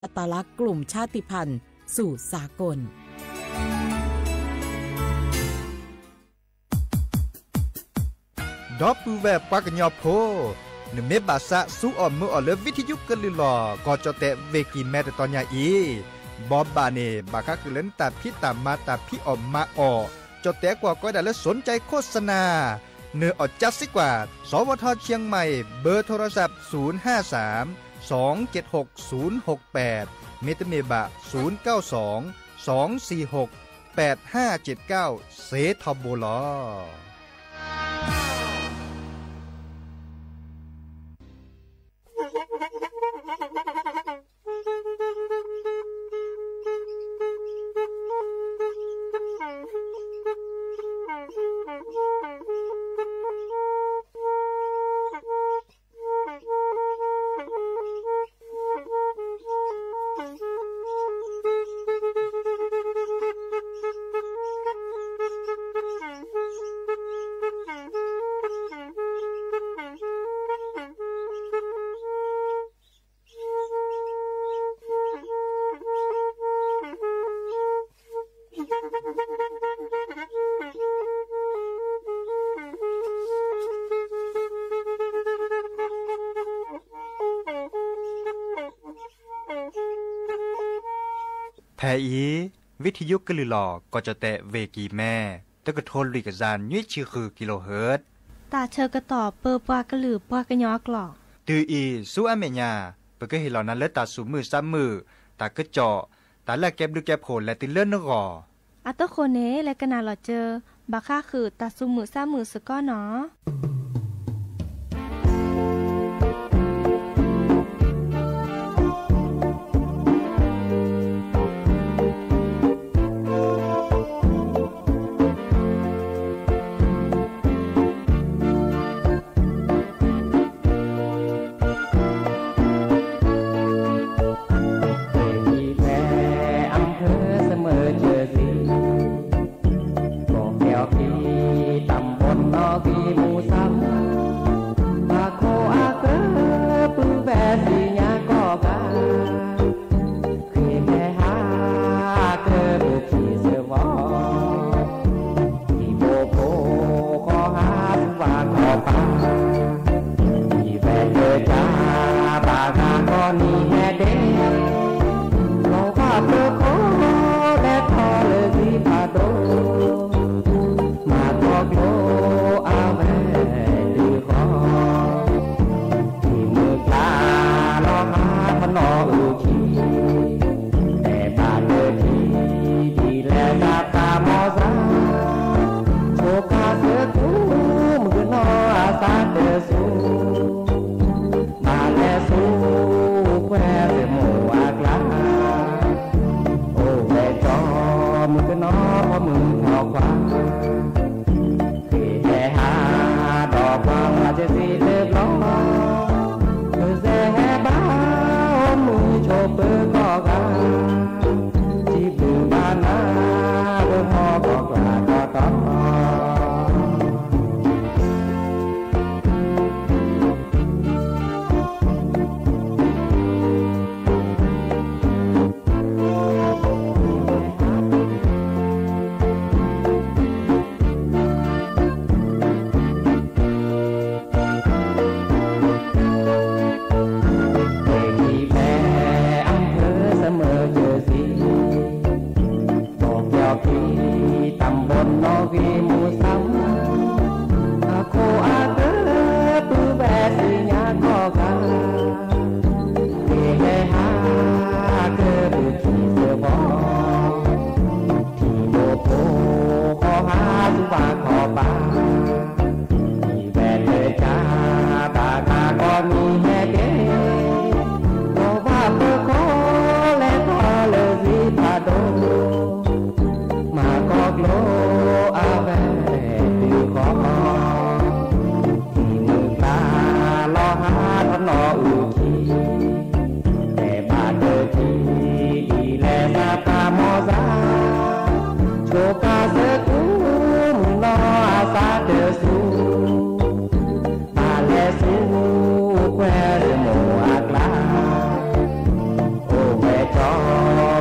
အတၢ်လၤကျိၣ်မဆါသ့ၣ်တဖၣ် ဆူၣ်စၢ်ကိၣ် ဒီပုၢ်ဝဲၢ်ပှၤကညီဖိ, နမ့ၢ်ဘၣ်သးစူအီၣ်မုာ်အီၣ်လၢ ဝံထယုကလုၢ်လီၢ် ကီၢ်ကၠီၣ်တဲၣ် ဝ့ၢ်ကံၢ်မဲ တတီၤညါအံၤ, ဘီဘၣ်န့ၣ် ဘၣ်ဃးဃုာ်လၢနတၢ်ဖံးတၢ်မၤ တၢ်ဖံးအီၣ်မၤအီၣ်, ကၠီၣ်တဲၣ်ကွၢ်ကီဒၣ်လၢ สนใจโฆษณา, နၢ်အီၣ်ကၠါစ့ၢ်ကီး, สวทเชียงใหม่ เบอร์โทรศัพท์ ศูนย์ห้าสาม สองเจ็ดหกศูนย์หกแปด မ့တမ့ၢ်ဘၣ် ศูนย์เก้าสอง สองสี่หก แปดห้าเจ็ดเก้า စ့ထီဘိလီၤ. ဖဲအံၤ ဝံထယုကလုၢ်လီၢ် ကီၢ်ကၠီၣ်တဲၣ် ဝ့ၢ်ကံၢ်မဲ တကထိလွံၢ်ကယၤနွံဆံဃု kilohertz တၢ်ဆၢကတီၢ်ပၢပှၤကလုာ်ပှၤကညီအကျိာ်. တုၤအံၤဆူအမဲာ်ညါ ပကဟ့ၣ်လီၤနၤလၢတၢ်သူၣ်မုာ်သးမုာ်, တၢ်ကစီၣ်, တၢ်လၢအကဲဘျုးကဲဖှိၣ်လဲၤတုၤလၢနဂီၢ်. အသဃိန့ၣ် လဲၤကနၣ်လီၤစၢၤ ဘၣ်ဃးဃုာ်တၢ်သူၣ်မုာ်သးမုာ်စ့ၢ်ကီးနီၤ. ဝ့ၢ်ကံၢ်မဲ อำเภอเสมิงเจอร์ซี ကီၢ်ကၠီၣ်တဲၣ် ตำบลหนองกี่ หมู่สาม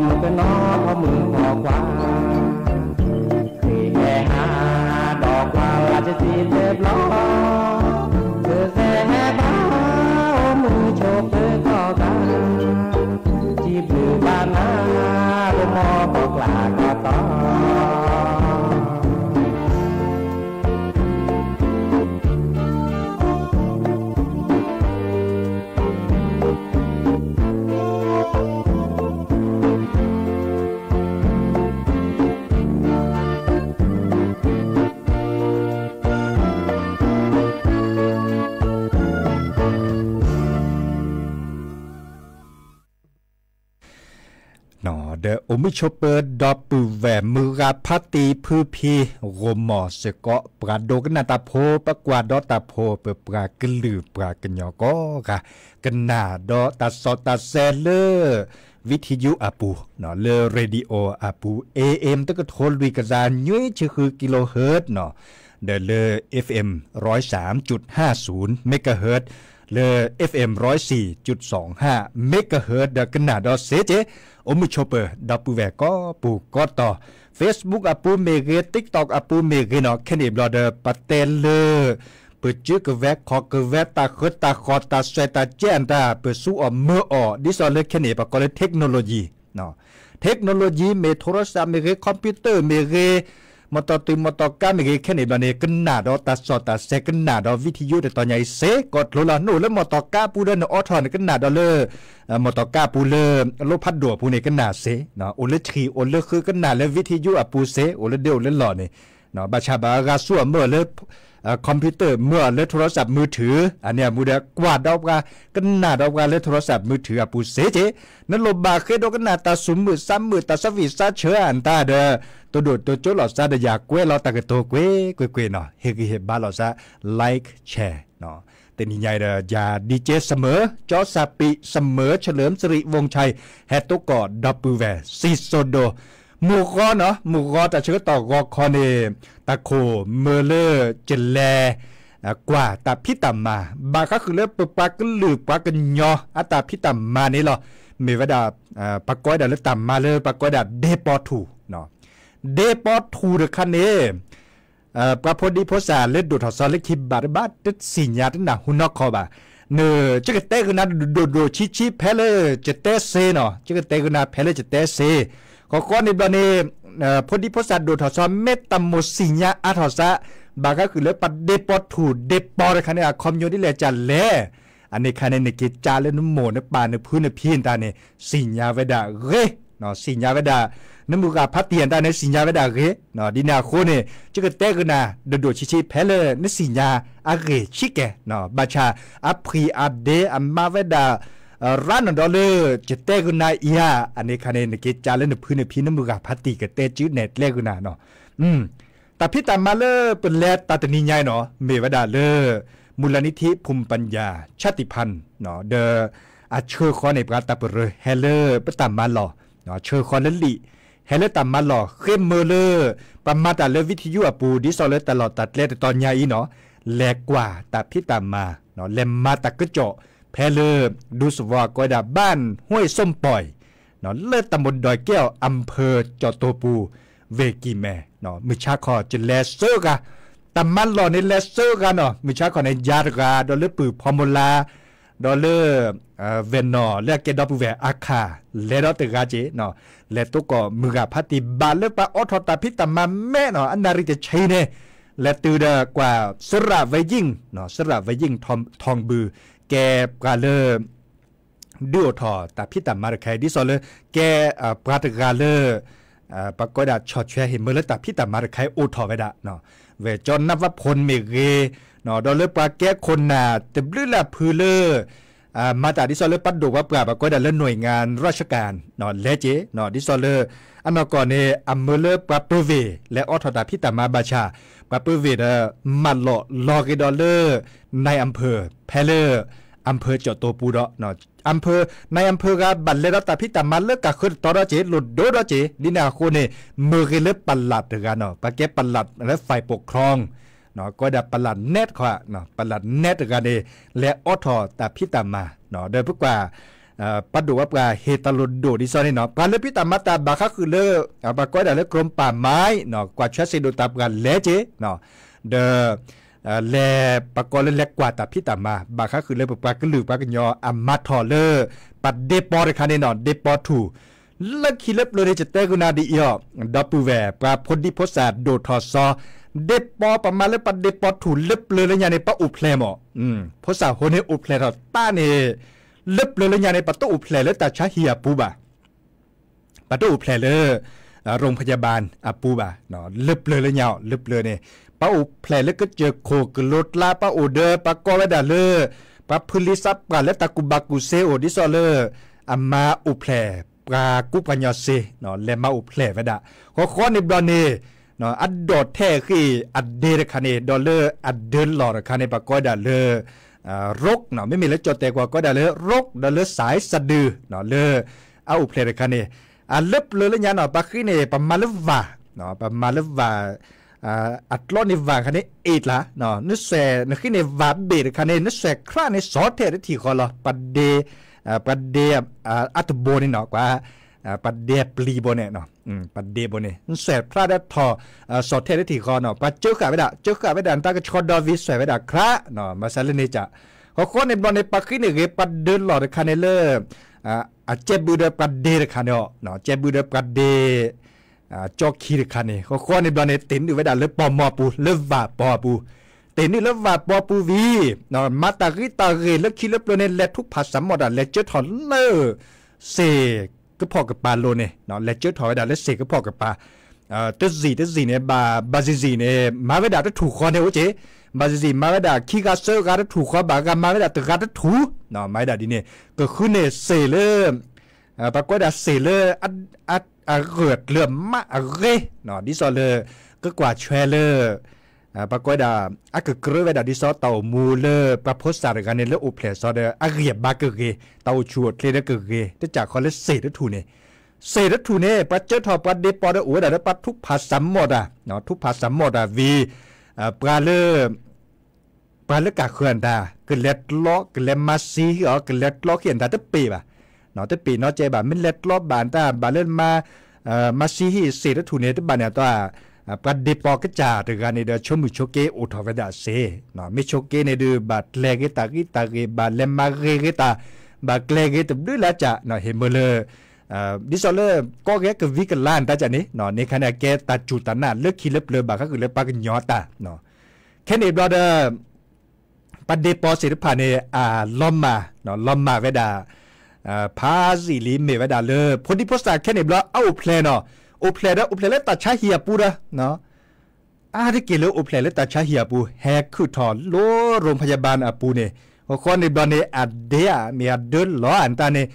မုၣ်ကနီၤထီၣ်မုၢ်ဟီၣ်ကွၢ်, ဃ့ဟဲဟးဒီးကွၢ်လၢ်တစံးသၢဘျီ, ကစဲးဟဲဘါအိၣ်မုၢ်ဆိးပၢၤကီၢ်ဂၤ, စံးဘျုးဘၣ်နၤ လၢမီၢ်ပီၣ်ကျၢ်ကီၢ်တီ ဒီးအိၣ်မုာ်ဆိးပၢၤဒီပုၢ်ဝဲၢ် မုၢ်ဂၤဖါတံၢ်ဖုဖံ ဂီၢ်မီၢ်စ့ၢ်ကီး ပှၤဒိကနၣ်တၢ်ဖိ ပကွၢ်ဒီးတၢ်ဖိ ပပှၤကလုာ်ပှၤကညီကိးဂၤ ကနၣ်ဒီးတၢ်စီတၢ်ဆဲလၢ ဝံထယုအပူၤ လၢ radio အပူၤ A M တကထိလွံၢ်ကယၤနွံဆံဃု kilohertz နီၤ ဒီးလၢ F M ร้อยสามจุดห้าศูนย์ megahertz လၢ F M ร้อยสี่จุดสองห้า megahertz ဒီးကနၣ်ဒီးစ့ၢ်ကီး အိၣ်မုာ်ဆိးပၢၤ ဒီပုၢ်ဝဲၢ်ကိးပူၤကိးတီၤ Facebook အပူၤမ့ၢ်ဂ့ၤ TikTok အပူၤမ့ၢ်ဂ့ၤနီၤ ခဲန့ၣ်ဘျီဒီး ပတဲလၢ ပစုကဝဲၤခီၣ်ကဝဲၤ တၢ်ဃၢတၢ်ဃီၣ် တၢ်စွဲးတၢ်ကဲအတၢ် ပစူအီၣ်မၢအီၣ် ဒ်သိးလၢခဲန့ၣ် ပကိးလၢ technology technology မ့ၢ် โทรศัพท์ မ့ၢ်ဂ့ၤ computer မ့ၢ်ဂ့ၤ မီၢ်တီၢ်တုၤမီၢ်တီၢ်ကါမ့ၢ်ဂ့ၤ ခဲန့ၣ်ဘျီန့ၣ် ကနၣ်ဒီးတၢ်စီၣ်တၢ်ဆဲး ကနၣ်ဒီး ဝံထယု တတီၤညါအံၤစ့ၢ်ကီး တလိၤလီၤနအိၣ်လၢမီၢ်တီၢ်ကါအပူၤဒီး နအိးထီၣ်နကနၣ်ဒီးလၢ မီၢ်တီၢ်ကါအပူၤလၢ လိဖးဒိၣ်အပူၤန့ၣ် ကနၣ်စ့ၢ်, အိၣ်လၢဆှံအိၣ်လၢဃု ကနၣ်လၢ ဝံထယု အပူၤစ့ၢ်, အိၣ်လၢဒ့အိၣ်လၢလီၢ်န့ၣ် ဘၣ်ဆၣ်ဘၣ်အဂၤစူအီၣ်မၢအီၣ်လၢ computer မၢအီၣ်လၢ โทรศัพท์มือถือ အန့ၣ်အမူဒီး ကွၢ်ဒီးပှၤ ကနၣ်ဒီးပှၤလၢ โทรศัพท์มือถือ အပူၤစ့ၢ်ကီး, နလိၣ်ဘၣ်ဃ့ဒိကနၣ်တၢ်သူၣ်မုာ်သးမုာ် တၢ်သးဝံၣ်သးဆၢအတၢ်ဒီး တဒိၣ်တကၠိလီၤစါဒီးယၤ ကွဲးလီၤတၢ်ကတိၤကွ့ၢ်ကွ့ၢ်ကွ့ၢ်နီၤ ဟ့ၣ်ဂံၢ်ဟ့ၣ်ဘါလီၤစါ like share နီၤ, တနံၤညါအံၤဒီး ယၤ DJ เสมอ ကၠီစၢ်ပံး เสมอ เฉลิมสิริวงศ์ชัย ဟဲသကိးဒီပုၢ်ဝဲၢ် စံၣ်စိၤဒိၣ် မုၢ်ဂီၤနီၤ မုၢ်ဂီၤတၢ်ဆၢကတီၢ်ဂီၤခီန့ၣ် တၢ်ခိၣ်မၢလၢ ကလဲၤ ကွၢ်တၢ်ဖံးတၢ်မၤ ဘၣ်ဃးဃုာ်လၢပပှၤကလုာ်ပှၤကညီအတၢ်ဖံးတၢ်မၤန့ၣ်လီၤ. မ့ၢ်ဝဲဒၣ် ပှၤကိးဝဲဒၣ်လၢတၢ်မၤလၢ ပှၤကိးဝဲဒၣ် ဒဲပီထူၣ် ဒဲပီထူၣ်တခါန့ၣ် ပှၤဖိဒံဖိသၣ်လၢဒိၣ်ထီၣ်စီၤလၢခံဘၣ်တဘၣ် တသ့ၣ်ညါတနၢ်ဟူနီၢ်ကီၢ်ဘၣ်. န ယကတဲကနၣ်ဒိၣ်ဒိၣ်ဆံးဆံးဖဲလၢယတဲစ့နီၤ ယကတဲကနၣ်ဖဲလၢယတဲစ့ ဃီဃီန့ၣ်ဘျီန့ၣ် ဖိဒံဖိသၣ်ဒိၣ်ထီၣ်စီၤ မ့ၢ်တၢ်မိၣ်သ့ၣ်ညါအါထီၣ်စး ဘၣ်ဃးဃုာ်လၢပှၤဒဲပီထူၣ်ဒဲပီတခါန့ၣ် အခီပညီဒ်လဲၣ်ကလဲၣ် အန့ၣ်ခါန့ၣ် နက့ၤကးလၢနမိၢ်နပၢ်နဖုနဖံတၢ်န့ၣ် သ့ၣ်ညါဝဲဒၣ်ဂ့ၤ, သ့ၣ်ညါဝဲဒၣ် နမုၢ်ဂၤဖါတံၢ်တၢ်န့ၣ် သ့ၣ်ညါဝဲဒၣ်ဂ့ၤ, ဒ်န့ၣ်အဃိန့ၣ် ယကတဲကနၣ်ဒိၣ်ဒိၣ်ဆံးဆံးဖဲလၢနသ့ၣ်ညါအဂ့ၢ်ဆံးကဲ, ဘၣ်ဆၣ် အဖှံအဒ့အမါဝဲဒၣ် ရါနဒီးလၢ ယတဲကနၣ်အံၤဧါ, အန့ၣ်ခါန့ၣ် နက့ၤကးလၢနဖုနဖံနမုၢ်ဂၤဖါတံၢ်ကတဲစုနဲၣ်ကျဲကနၣ်နီၤ တၢ်ဖံးတၢ်မၤလၢပလဲၤတၢ်တနံၤညါအံၤနီၤ မ့ၢ်ဝဲဒၣ်လၢ มูลนิธิภูมิปัญญาชาติพันธุ์ ဒီး အဆၢဃီန့ၣ် ပှၤတၢ်ပရၢဟဲလၢပတၢ်မၤလီၢ်, ဆၢဃီလၢလံာ် ဟဲလၢတၢ်မၤလီၢ် ဃ့မၢလၢ ပှၤမၤတၢ်လၢ วิทยุ အပူၤ ဒ်သိးလၢတၢ်လီၢ်တၢ်ကျဲတတီၤညါအံၤနီၤ လဲၤကွၢ်တၢ်ဖံးတၢ်မၤ လဲၤမၤတၢ်ကစီၣ် ဖဲလၢ ဒူသဝီကိးဝဲဒၣ် บ้านห้วยส้มป่อย လၢတၢ်မိၣ်ဒွဲၣ်ကဲအီၤ อำเภอจอมเต่า ပူၤ ဝ့ၢ်ကံၢ်မဲ မုၢ်ဆါခီၣ်ကလဲၤစၢဂၤ, တၢ်မၤလီၢ်န့ၣ်လဲၤစၢဂၤနီၤ မုၢ်ဆါခီၣ်န့ၣ် ယၤတဂၤ ဒီးလၢပုၢ်ဖီမိၢ်လါ ဒီးလၢ ဝဲၢ်နီၢ်လၢအကဲဒီပုၢ်ဝဲၢ်အခါ လဲၤဒီးတဂၤက့ၤ လဲၤသကိးမုၢ်ဂၤဖါတံၢ်ဘၣ်လၢပှၤအိးထီၣ်တၢ်ဖံးတၢ်မၤမဲာ်နီၤ အနၣ်ရံၣ်တဆံန့ၣ် လဲၤတုၤဒီးကွၢ် စရၣ်ဝဲယံၣ် စရၣ်ဝဲယံၣ် ထီၣ်ဘုၣ် ကဲပှၤလၢ ဒုးအိၣ်ထီၣ်တၢ်ဖံးတၢ်မၤတခါအံၤ ဒ်သိးလၢ ကဲ ပှၤတဂၤလၢ ပှၤကိးဝဲဒၣ် ဆီၣ်ထွဲဟ့ၣ်မၢလၢတၢ်ဖံးတၢ်မၤတခါအံၤအိၣ်ထီၣ်ဝဲဒၣ် ဝဲၢ်ကၠီနၢ်ဝၣ်ဖိၣ်မ့ၢ်ဂ့ၤ ဒီးလၢပှၤကဲခိၣ်နၢ်တဘျုးလၢ်ဖုလၢ မၤတၢ်ဒ်သိးလၢပှၤဒိၣ်ပှၤပှၢ် ပှၤကိးဝဲဒၣ်လၢ หน่วยงานราชการ လဲၤက့ၤ ဒ်သိးလၢ အနီၢ်ကီၢ်န့ၣ် အမၢလၢပှၤပၢၤဝ့ၢ် လဲၤအိးထီၣ်တၢ်ဖံးတၢ်မၤဘၣ်ဆၣ် ပှၤပၢၤဝ့ၢ်ဒီး မၢလီၤလီၤက့ၤဒီးလၢ นายอำเภอ ဖဲလၢ อำเภอจอมเต่า ပူၤဒီး อำเภอ นายอำเภอ ဂၤ ဘၣ်လဲၤဒီးတၢ်ဖံးတၢ်မၤလၢကၢ်ဃၢတတီၤဒီးက့ၤ လိၣ်ဒိဒီးက့ၤ ဒ်န့ၣ်အဃိန့ၣ် မၢဂ့ၤလၢပလၢ်တဂၤနီၤ ပှၤကဲပလၢ်လၢ ฝ่ายปกครอง ကိးဝဲဒၣ်ပလၢ်နဲတခီ ပလၢ်နဲတဂၤန့ၣ် လဲၤအိးထီၣ်တၢ်ဖံးတၢ်မၤ ဒီးပကွၢ် ပှၤဒိၣ်ဝဲပှၤဟ့ၣ်တၢ်လိၣ်ဒိၣ်ဒ်သိးန့ၣ်နီၤ ပှၤလၢဖံးတၢ်မၤတၢ်ဘၣ်ဃးဃုာ်လၢ ပှၤကိးဝဲဒၣ်လၢ กรมป่าไม้ နီၤ ကွၢ်ဆၢစံးဒိၣ်တၢ်ပှၤလဲၤက့ၤ ဒီး လဲၤ ပှၤကိးလၢလဲၤကွၢ်တၢ်ဖံးတၢ်မၤ ဘၣ်ဃးဃုာ်လၢပပှၤကလုာ်ပှၤကညီအမၤထီၣ်လၢ ပှၤဒ့ပီတခါန့ၣ်နီၤ ဒ့ပီထူၣ် လၢခံလၢပျၢၤန့ၣ် ယတဲဂုာ်နၤဒ်အံၤအီၤ ဒီပုၢ်ဝဲၢ် ပှၤဖိဒံဖိသၣ်ဒိၣ်ထီၣ်စီၤ ဒ့ပီပမၤလၢပှၤဒ့ပီထူၣ်လၢပျၢၤလၢညါန့ၣ် ပအိၣ်ဖျဲၣ်မး ဖိသၣ်ဟိန့ၣ်အိၣ်ဖျဲၣ်ထီၣ်တၢ်န့ၣ် လၢပျၢၤလၢညါန့ၣ် ပတအိၣ်ဖျဲၣ်လၢတၢ်ဆါဟံၣ်အပူၤဘၣ် ပတအိၣ်ဖျဲၣ်လၢ โรงพยาบาล အပူၤဘၣ် လၢပျၢၤလၢညါအီၤ လၢပျၢၤန့ၣ် ပအိၣ်ဖျဲၣ်လၢကစၢၢ်ခိၣ်ကလိၤကျါ ပအိၣ်ဒီး ပှၤကိးဝဲဒၣ်လၢ ပှၤဖုလံသးပှၢ်လၢတၢ်ကူၣ်ဘၣ်ကူၣ်သ့အိၣ် ဒ်သိးလၢ အမၤအိၣ်ဖျဲၣ် ပှၤကူပှၤညီစ့ လဲၤမၤအိၣ်ဖျဲၣ်ဝဲဒၣ် ဃီဃီန့ၣ်ဘျီန့ၣ် အဒိၣ်ထဲအဂ့ၢ်အဒဲတခါန့ၣ် ဒီးလၢအဒၢလီၢ်တခါန့ၣ် ပှၤကိးဝဲဒၣ်လၢ โรค နီၤ မ့မ့ၢ်လၢကၠီၣ်တဲာ်ကွၢ်ကိးဝဲဒၣ်လၢ โรค ဒီးလၢ สายสะดือ နီၤ လၢ အအိၣ်ဖျဲၣ်တခါန့ၣ် အလၢပျၢၤလၢညါနီၤ ပှၤဃ့န့ၣ် ပမၤလၢဝၣ် ပမၤလၢဝၣ် အကျီန့ၣ်ဝၣ်တခါန့ၣ် အ့ၣ်တလး နဃ့န့ၣ်ဝၣ်ဘ့ၣ်တခါန့ၣ် နစွဲၣ်ခြးန့ၣ် စီၤထဲတထံၣ်ဃီလီၤ ပှၤဒဲ ပှၤဒဲ အတဘိန့ၣ်နီၤ ကွၢ် ပှၤဒဲပျံၤဘိန့ၣ် ပှၤဒဲဘိန့ၣ် နစွဲၣ်ခြးဒီးထီၣ် စီၤထဲတထံၣ်ဃီနီၤ ပှၤကၢဃာ်ဝဲဒၣ် ကၢဃာ်ဝဲဒၣ် နတၢ်ကဆှီဒီးဝံၤစွဲၣ်ဝဲဒၣ်ခြး မၤစၢၤလၢန့ၣ်က ဃီဃီန့ၣ်ဘျီန့ၣ် ပှၤဃ့န့ၣ်ဂ့ၤ ပှၤဒၢလီၢ်တခါန့ၣ်လၢ အကဲဘုးဒီးပှၤဒဲတခါန့ၣ် ကဲဘုးဒီးပှၤဒဲ ကၠီခံတခါန့ၣ် ဃီဃီန့ၣ်ဘျီန့ၣ် တ့ၢ်နုာ်ဝဲဒၣ်လၢပီၢ်မီၢ်ပူၤ လၢဝၣ်ပီၢ်အပူၤ တ့ၢ်နုာ်လၢဝၣ်ပီၢ်ပူၤဝံၤ မၤတၢ်ဂ့ၤတၢ်ဂ့ၤလၢခံလၢပျၢၤန့ၣ် လဲၤထူဖးစၢ်မီၣ်တၢ် လဲၤကၢထီၣ်လၢ စ့ၢ်ကဖီၣ်ကပၤလိၤန့ၣ် လဲၤကၢထီၣ်ဝဲဒၣ်လၢစ့ၢ်ကဖီၣ်ကပၤ တစံၣ်တစံၣ်န့ၣ် ဘၣ် ဘၣ်စံၣ်စံၣ်န့ၣ် မၤဝဲဒၣ်တထူၣ်ဃီန့ၣ်အိၣ်က့ ဘၣ်စံၣ်စံၣ်မၤဝဲဒၣ်ခံဂၤသၢဂၤတထူၣ်ဃီ ဘၣ်ဂၤမၤဝဲဒၣ်တဂၤတထူၣ် မၤဝဲဒၣ်ဒ်န့ၣ် ကဃုန့ၢ်စ့ၢ်လၢ ပှၤကိးဝဲဒၣ်စ့ၢ်လၢ အဂၢၢ်အကျၢၤမးအဂ့ၤ ဒ်သိးလၢ ကကွၢ်ဆွဲလၢ ပှၤကိးဝဲဒၣ် အကကြၢးဝဲဒၣ်ဒ်သိးတၢ်အိၣ်မူလၢပှၤဖိသၣ်တဂၤန့ၣ်လၢအိၣ်ဖျဲၣ်စီဒီး အဂံၢ်အဘါကဂ့ၤ တၢ်အိၣ်ဆူၣ်အိၣ်ချ့ဒီးကဂ့ၤ တစၢ်ခီလၢစ့ၢ်တထူၣ်န့ၣ် စ့ၢ်တထူၣ်န့ၣ် ပှၤကၢထီၣ်ပှၤဒ့ပီဒီးအိၣ်ဝဲဒၣ်လၢပှၤထူဖးစၢ်မီၣ်တၢ် ထူဖးစၢ်မီၣ်တၢ်ဝံၤ ပှၤလၢ ပှၤလၢကဃၢၤအတၢ် ကလဲၤကျီ ကလဲၤမၤစံဟံၣ်အီၤ ကလဲၤကျီဟံၣ်အတၢ်တပ့ၤဘၣ်, တပ့ၤနီတစဲးဘၣ် မ့ၢ်လဲၤကျီဘၣ်အတၢ် ဘၣ်လၢမၤ မၤစံဟံၣ်စ့ၢ်တထူၣ်န့ၣ် တဘၣ်န့ၣ်အတီ ပှၤဒ့ပီကစၢ်တဂၤန့ၣ်ဒီး ဆိမိၣ်ဆိက့အိၣ်ထီၣ်ဝဲဒၣ်စ့ၢ်, မ့ၢ်ဆိက့န့ၣ်ဒုး ဘၣ်ကျဲၤဂ့ၤတၢ်ဂံၢ်တၢ်ဂ့ၤ ဘၣ်လဲၤမၤဂ့ၤဂ့ၤတၢ် ဘၣ်ကျဲၤဂ့ၤတဘျုးလၢကၠး ဟ့ၣ်မ့ၢ်လၢ ဒ်သိးလၢ ကီၢ်ဂဲကဝံကလါတၢ်ကၠးန့ၣ် န့ၣ်ခါန့ၣ် အကဲတၢ်စူၢ်တၢ်နာ်လၢခံလၢပျၢၤဘၣ်ဃးဃုာ်လၢပှၤကညီတၢ် ခဲန့ၣ်ဘျီဒီး ပှၤဒ့ပီစ့ၢ်တဖၣ်န့ၣ် အလီၤမၢ် လီၤမၢ်ဝဲဒၣ် ဖးစံၣ်လံ မ့ၢ်ဝဲဒၣ်လၢ ဖိဒံဖိသၣ်ခဲန့ၣ်ဘျီ အအိၣ်ဖျဲၣ်နီၤ, အိၣ်ဖျဲၣ်ဒီး အိၣ်ဖျဲၣ်လၢတၢ်ဆါဟံၣ်အပူၤဒီး အါတက့ၢ်လၢအိၣ်ဖျဲၣ်လၢတၢ်ဆါဟံၣ်အပူၤ ဟဲခုၣ်ထီၣ်လိ โรงพยาบาล အပူၤန့ၣ်, ဃီဃီန့ၣ်ဘျီန့ၣ် အဒ့ဧါ မ့ၢ်အဒၢလီၤဧါ အတၢ်န့ၣ်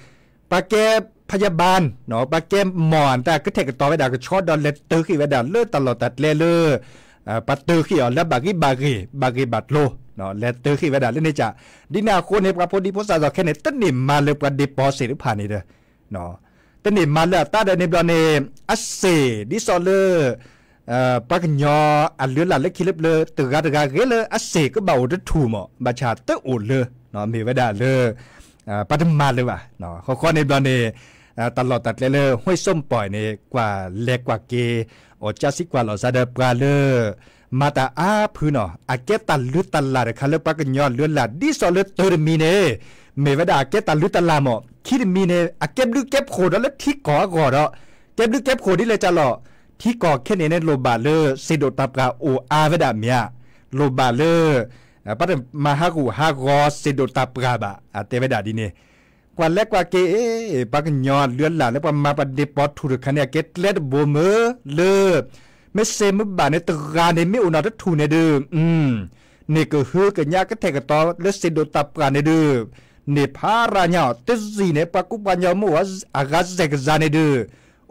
ပှၤကဲ พยาบาล ပှၤကဲမီၢ်အတၢ် ကထဲၣ်ကတီၤဝဲဒၣ် ကဆီဒီးလဲၤတၢဃ့ၢ်ဝဲဒၣ်လၢတၢ်လီၢ်တၢ်ကျဲလၢ ပှၤတၢဃ့ၢ်အီၤလၢဘၣ်ဂံၢ်ဘၣ်ဂ့ၤ ဘၣ်ဂ့ၤဘၣ်ကျိၤ လဲၤတၢဃ့ၢ်ဝဲဒၣ်လၢန့ၣ်ကၠး, ဒ်န့ၣ်အဃိန့ၣ် ပှၤဖိဒံဖိသၣ်သီခဲန့ၣ် တန့ၢ်မၤလၢပှၤဒ့ပီစ့ၢ်တဖၣ်န့ၣ်ဒီး တန့ၢ်မၤလၢအတၢ်ဒီးန့ၣ်ဘျီန့ၣ် အစ့ၢ် ဒ်သိးလၢ ပှၤကညီအလုၢ်အလၢ်လၢခံလၢပျၢၤ တဂၤတဂၤဂ့ၤလၢအစ့ၢ်ကဘၣ်အိၣ်တထူၣ်မး ဘၣ်ဆၣ်တအိၣ်လၢ မ့ၢ်ဝဲဒၣ်လၢ ပှၤတမၤလၢၤဘၣ်, ဃီဃီန့ၣ်ဘျီန့ၣ် တၢ်လီၢ်တၢ်ကျဲလၢ ห้วยส้มป่อย န့ၣ် ကွၢ်လဲၤကွၢ်က့ၤ အီၣ်ကၠၢစံကွၢ်လီၤစါဒီးပှၤလၢ မၤတၢ်အါဖုနီၤ အကဲတၢ်လုၢ်တၢ်လၢ်တခါလၢပှၤကညီအလုၢ်အလၢ် ဒ်သိးလၢတၢတမံၤန့ၣ် မ့ၢ်ဝဲဒၣ်အကဲတၢ်လုၢ်တၢ်လၢ်မး ခံတမံၤန့ၣ် အကဲဘျုးကဲဖှိၣ်ဒီးလၢထံကီၢ်အဂီၢ်ဒီး ကဲဘျုးကဲဖှိၣ်ဒ်လဲၣ်ကၠးလီၤ, ထံကီၢ်ခဲန့ၣ်န့ၣ် လိၣ်ဘၣ်လၢ စ့ၢ်ဒိၣ်တၢ်ပှၢ်အိၣ်အါဝဲဒၣ်မ့ၢ်ဧါ, လိၣ်ဘၣ်လၢ ပှၤတမၤဟးဂူာ်ဟးဂီၤစ့ၢ်ဒိၣ်တၢ်ပှၢ်ဘၣ် အတဲဝဲဒၣ်ဒ်န့ၣ်, ကွၢ်လဲၤကွၢ်က့ၤ ပှၤကညီအလုၢ်အလၢ်လၢပှၤမၤပှၤဒ့ပီထူၣ်တခါန့ၣ် အကဲကျဲတဘိမ့ၢ်လၢ မ့ၢ်စ့ၢ်မ့ၢ်ဘၣ်န့ၣ် တဂၤန့ၣ် မ့ၢ်အိၣ်နီတထူၣ်န့ၣ်ဒုး န့ၢ်ကဟုကညးကထဲၣ်ကတီၤလၢစ့ၢ်ဒိၣ်တၢ်ပှၢ်န့ၣ်ဒုး န့ၢ်ဖးရၤညါအီၤ တစံၣ်န့ၣ် ပှၤကူပှၤညီမ့ၢ်အိၣ်အဂၤစဲၣ်ကစၢ်န့ၣ်ဒုး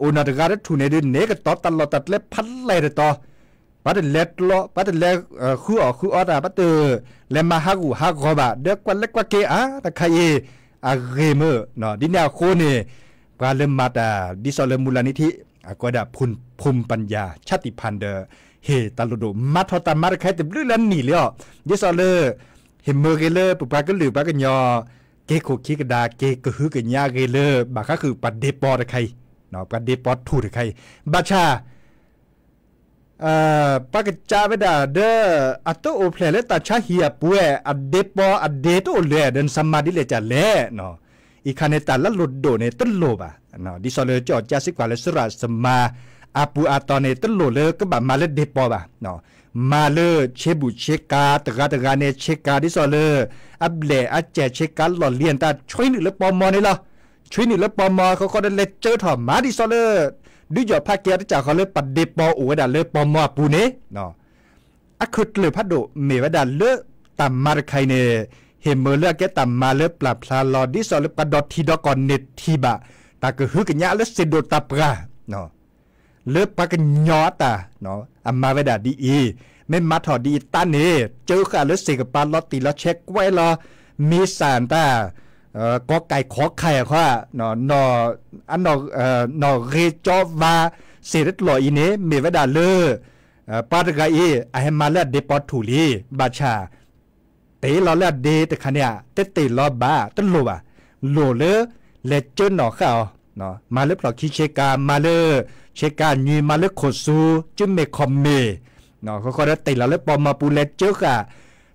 အိၣ်နီတဂၤတထူၣ်န့ၣ်ဒုး န့ၢ်ကတီၤတၢ်လီၢ်တၢ်ကျဲဖးလဲၢ်တတီၤ ပှၤတလဲၤကျီ ပှၤတလဲၤဃုအီၣ်ဃုအီတၢ် ပှၤတလဲၤမၤဟးဂူာ်ဟးဂီၤဘၣ် ဒီးကွၢ်လဲၤကွၢ်က့ၤအါတခါအံၤ အဂ့ၢ်မ့ၢ် ဒ်န့ၣ်အဃိန့ၣ် ပှၤလၢမၤတၢ် ဒ်သိးလၢမူလၢနံထံ အကိးဒၣ် ภูมิปัญญา ชาติพันธุ์ ဒီး ဟ့ၣ်တၢ်လိၣ်ဒိၣ် မၤထီၣ်တၢ်မၤတခါအံၤတဘျုးလၢနံၣ်လံအီၤ ဒ်သိးလၢ ဟ့ၣ်မ့ၢ်ဂ့ၤလၢပပှၤကလုာ်ပှၤကညီ က့ၤခိၣ်ခံကဒါ က့ၤကဟုကညးအဂ့ၢ်လၢ ဘၣ်ဃးဃုာ်ပှၤဒ့ပီတခါအံၤ, ပှၤဒ့ပီထူၣ်တခါအံၤ, ဘၣ်ဆၣ် ပှၤကစးဝဲဒၣ်ဒီး အတအိၣ်ဖျဲၣ်လၢတၢ်ဆါဟံၣ်အပူၤဝဲ အဒ့ပီအဒ့တအိၣ်လၢၤဒီး နစမၤဒ်လဲၣ်ဒ်လဲၣ်, အံၤခါန့ၣ် တၢ်လၢလိၣ်ဒိၣ်န့ၣ် တလိၣ်ဘၣ်, ဒ်သိးလၢကၠီၣ်ကၠါစ့ၢ်ကီးလၢစရၣ်စမါ အပူၤအတီၢ်န့ၣ် တလိၣ်လၢကဘၣ်မၤလၢဒ့ပီဘၣ်, မၤလၢဆ့ဘူးဆ့ကၤ တဂၤတဂၤန့ၣ် ဆ့ကၤဒ်သိးလၢ အဘျဲၣ်အစဲၣ်ဆ့ကၤလီၢ်လံၤအတၢ်ဆွံနုာ်လၢပီမီန့ၣ်လီၤ. ဆွံနုာ်လၢပီမီအဃိဃိဒီး လဲၤကၢထီၣ်မၤဒ်သိးလၢ ဒုးယီၣ်ဖးကဲအီၤတစၢ်ဃီလၢပှၤဒ့ပီအိၣ်ဝဲဒၣ်လၢပီမီအပူၤန့ၣ် အခုၣ်ကျၢၢ်ဖးဒိၣ်မ့ၢ်ဝဲဒၣ်လၢတၢ်မၤတခါအံၤန့ၣ် ဟ့ၣ်မၢလၢအကဲတၢ်မၤလၢပျၢ်ဖျါလီၤ ဒ်သိးလၢပှၤဒီထံဒီကီၢ်န့ၣ်ထံၣ်ဘၣ် တၢ်ကဟုကညးလၢစ့ၢ်ဒိၣ်တၢ်ပှၢ် လၢပှၤကညီအတၢ် အမၤဝဲဒၣ်ဒ်အံၤ, မ့ၢ်မၤထီၣ်ဒ်အံၤတၢ်န့ၣ် ကၢဃာ်လၢစ့ၢ်ကပၤလီၤတံၢ်လီၤဆဲးကွဲးလီၤ မ့ၢ်စၢ်တၢ် ကီးကဲးခီးခဲးဃီ နီၣ်ဂ့ၤကၠီဝါ စ့ၢ်တလီၢ်အံၤန့ၣ် မ့ၢ်ဝဲဒၣ်လၢ ပှၤတဂၤအံၤ အဟဲမၤလၢအဒ့ပီထူၣ်လံ ဘၣ်ဆၣ် တ့ၢ်လီၤလၢအဒ့တခါန့ၣ်ဧါ တတ့ၢ်လီၤဘၣ် တလိၣ်ဘၣ်, လိၣ်လၢ လဲၤကၢနီၣ်ဃာ်အီၤ, မၤလၢဖျီၣ်ခံဆ့ကၤ မၤလၢ ဆ့ကၤနွံ မၤလၢခိၣ်စူၤ ကၠူမ့ၢ်ခီၣ်မ့ၢ်, ဃီဃီဒီးတ့ၢ်လီၤလၢပီမီပူၤလဲၤကၢဃာ်,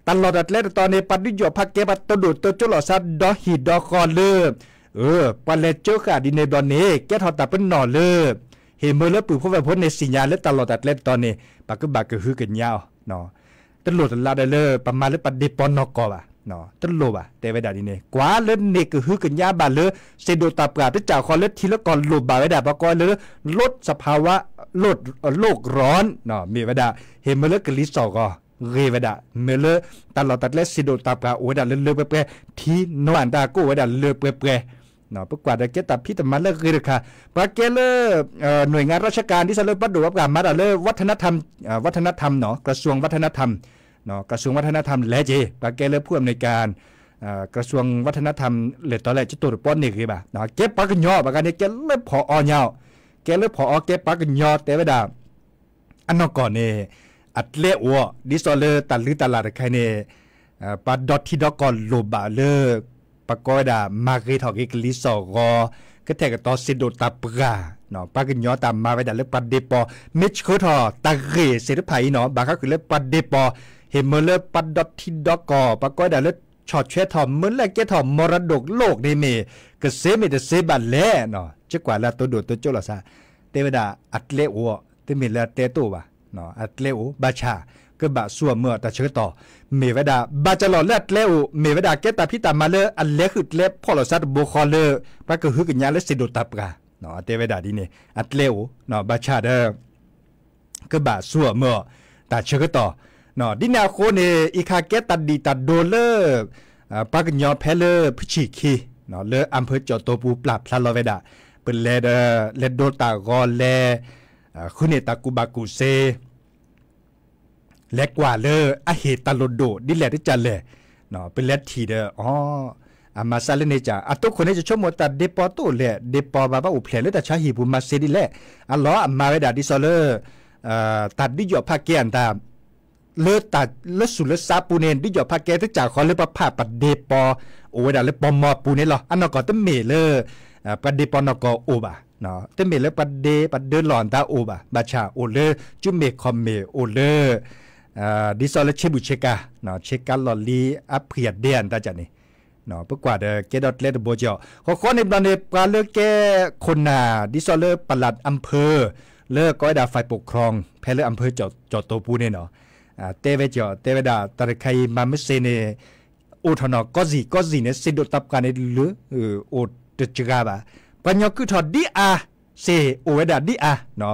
တၢ်လီၢ်တၢ်ကျဲတတီၤန့ၣ် ပှၤဒုးယီၣ်ဖးကဲ ပှၤတိၢ်ဒိၣ်တိၢ်ကၠိလီၤစါဒီဟံၣ်ဒီဃီလၢ ပှၤလဲၤကၢဃာ်ဒ်န့ၣ်ဘျီန့ၣ် ကဲထီၣ်တၢ်ပနီၣ်လၢ ဟ့ၣ်မၢလၢပုၢ်ဖိဝဲၢ်ဖိန့ၣ် သ့ၣ်ညါလၢတၢ်လီၢ်တၢ်ကျဲတတီၤန့ၣ် ပကဘၣ်ကဟုကညးအီၤ တလိၣ်တလးဒီးလၢပမၤလၢပှၤဒ့ပီနီၢ်ကီၢ်ဘၣ်, တလိၣ်ဘၣ် တဲဝဲဒၣ်ဒ်န့ၣ် ကွၢ်လၢန့ၣ်ကဟုကညးဘၣ်လၢ စ့ၢ်ဒိၣ်တၢ်ပှၢ်တစၢ်ဃီလၢထံလၢကီၢ်လိၣ်ဘၣ်ဝဲဒၣ် ပှၤကိးလၢ လဒ်စဖးဝါ လိၣ်ရီၣ် မ့ၢ်ဝဲဒၣ် ဟ့ၣ်မၢလၢကလံၤစိးဂီၤ ဂ့ၤဝဲဒၣ် မ့ၢ်လၢ တၢ်လီၢ်တၢ်ကျဲစ့ၢ်ဒိၣ်တၢ်ပှၢ်အိၣ်ဝဲဒၣ်လၢလၢပှဲၤပှဲၤ ထံနီၢ်အတၢ်ကအိၣ်ဝဲဒၣ်လၢပှဲၤပှဲၤ ပကွၢ်ဒီးကဲတၢ်ဖံးတမၤလၢအဂ့ၤတခါ, ပှၤကဲလၢ หน่วยงานราชการ ဒ်သိးလၢပှၤဒိၣ်ပှၤပှၢ်မၤတၢ်လၢ วัฒนธรรม วัฒนธรรม နီၣ် กระทรวงวัฒนธรรม กระทรวงวัฒนธรรม လဲၤက့ၤ ပှၤကဲလၢ ผู้อำนวยการ กระทรวงวัฒนธรรม လဲၤတီလဲၣ် ကတိၤတပီန့ၢ်ဂ့ၤဘၣ်, ကဲပှၤကညီ ပှၤဂၤန့ၣ် ကဲလၢဖီၣ်အီညါအီၤ, ကဲလၢဖီၣ်အီ ကဲပှၤကညီ တဲဝဲဒၣ် အနီၢ်ကီၢ်န့ၣ် အကျဲအိၣ် ဒ်သိးလၢတၢ်လုၢ်တၢ်လၢ်တခါန့ၣ် ပှၤဒီထံဒီကီၢ်လိၣ်ဘၣ်လၢ ပကိးဝဲဒၣ် မၤဂ့ၤထီၣ်က့ၤကလံၤစိးဂီၤ ကထဲကတီၤစ့ၢ်ဒိၣ်တၢ်ပှၢ်, ပှၤကညီတၢ်မၤဝဲဒၣ်လၢပှၤဒ့ပီ မ့ၢ်ဆှၢထီၣ်တၢ်ဂ့ၢ်သ့ၣ်တဖၣ်အံၤနီၣ် ဘၣ်ဃးဃုာ်လၢပှၤဒ့ပီ ဟ့ၣ်မၢလၢပှၤဒီထံဒီကီၢ် ပှၤကိးဝဲဒၣ်လၢ ဆီၣ်ထွဲထီၣ်မၢလၢကဲထီၣ် မရဒိၣ်လိၣ်န့ၣ်မ့ၢ် ကစ့မ့ၢ်တစ့ဘၣ်လဲၣ်နီၣ် ကကွၢ်လၢအတိၢ်ဒိၣ်တိၢ်ကၠိလီၤစါ တဲဝဲဒၣ်အကျဲအိၣ် တမ့ၢ်လၢအကျဲတအိၣ်ဘၣ်, အကျဲအိၣ် ဘၣ်ဆၣ် ကဘၣ်စူၢ်အီၤမၢအီၤတၢ်ဆၢကတီၢ် မ့ၢ်ဝဲဒၣ် ဘၣ်ကလီၤလၢအကျဲအိၣ် မ့ၢ်ဝဲဒၣ်ကဲတၢ်ဖံးတၢ်မၤလၢအလဲၤဃုာ်ကျဲဖီၣ်လိာ်စါတဘိဃီလၢ ပှၤကဟုကညးလၢစ့ၢ်ဒိၣ်တၢ်ပှၢ်, တဲဝဲဒၣ်ဒ်န့ၣ် အကျဲအိၣ် ဘၣ်ဆၣ်ဒီး ကဘၣ်စူၢ်အီၤမၢအီၤ တၢ်ဆၢကတီၢ်, ဒ်န့ၣ်အဃိန့ၣ် အံၤခါကဲတၢ်ဒံၣ်တၢ်ဒိလၢ ပှၤကညီဖဲလၢဖုဆံၣ်ခံ လၢအၣ်ဖၢကၠီၣ်တိာ်ပူၤပျၢ်ဖျါလီၤဝဲဒၣ်, ပလဲၤဒီး လဲၤဒိတၢ်ဂီၤလဲၤ ဃုန့ၢ်တၢ်ကူၣ်ဘၣ်ကူၣ်စ့ လဲၤကွၢ်လၢအဟ့ၣ်တၢ်လိၣ်ဒိၣ်ဒ်လဲၣ်တကၢ်လဲၣ်, ပလဲၤထံၣ်ဒီး အီ အမၤစၢ်လၢန့ၣ်ကၢ် အတိခိၣ်န့ၣ် ယဆိကမိၣ်တၢ်ဒ့ပီတအိၣ်လဲၣ် ဒ့ပီဘၣ်ဘၣ်အိၣ်ဖျဲၣ်လၢတၢ်ဆါဟံၣ်ပူၤမၤစ့ဒ်လဲၣ်, အလီၢ်အမၤဝဲဒၣ်ဒ်သိးလၢ တၢ်ဒုးယီၣ်ဖးကဲအတၢ် လၢတၢ်လၢဆူၣ်လၢစါပူၤန့ၣ် ဒုးယီၣ်ဖးကဲတကၢ်ဃီလၢပှၤဖးပှၤဒ့ပီ အိၣ်ဝဲဒၣ်လၢပီမီပူၤန့ၣ်လီၤ. အနီၢ်ကီၢ်တမ့ၢ်လၢ ပှၤဒ့ပီနီၢ်ကီၢ်အိၣ်ဘၣ်, တမ့ၢ်လၢပှၤဒ့ပှၤဒၢလီၢ်အတၢ်အိၣ်ဘၣ်, ဘၣ်ဆၣ်အိၣ်လၢ ကၠူမ့ၢ်ခီၣ်မ့ၢ်အိၣ်လၢ ဒ်သိးလၢဆ့ဘူးဆ့ကၤ, ဆ့ကၤလီၢ်လံအဖှံၣ်အဒ့အတၢ်ကၢ်န့ၣ် ပကွၢ်ဒီးကဲဒီးကျဲတဘိကီး, ဃီဃီန့ၣ်ဘျီန့ၣ် ပှၤလၢကဲခိၣ်နၢ် ဒ်သိးလၢပလၢ်အၣ်ဖၢ လၢကိးဝဲဒၣ် ฝ่ายปกครอง ဖဲလၢအၣ်ဖၢကၠီၣ်တိာ်ပူၤန့ၣ်နီၤ, တဲဝဲကီး တဲဝဲဒၣ် တၢ်တခါအံၤမၤမ့ၢ်စ့န့ၣ် အိၣ်ထီၣ်နီၤ ကီၢ်စံၣ်ကီၢ်စံၣ်န့ၣ် စ့ဒိၣ်တၢ်ပှၢ်န့ၣ်လၢ အိၣ်တစှၤဘၣ်, ပှၤကညီကုၢ်ထီၣ်ဒ်အါ စ့အိၣ်ဝဲဒၣ်ဒ်အါ,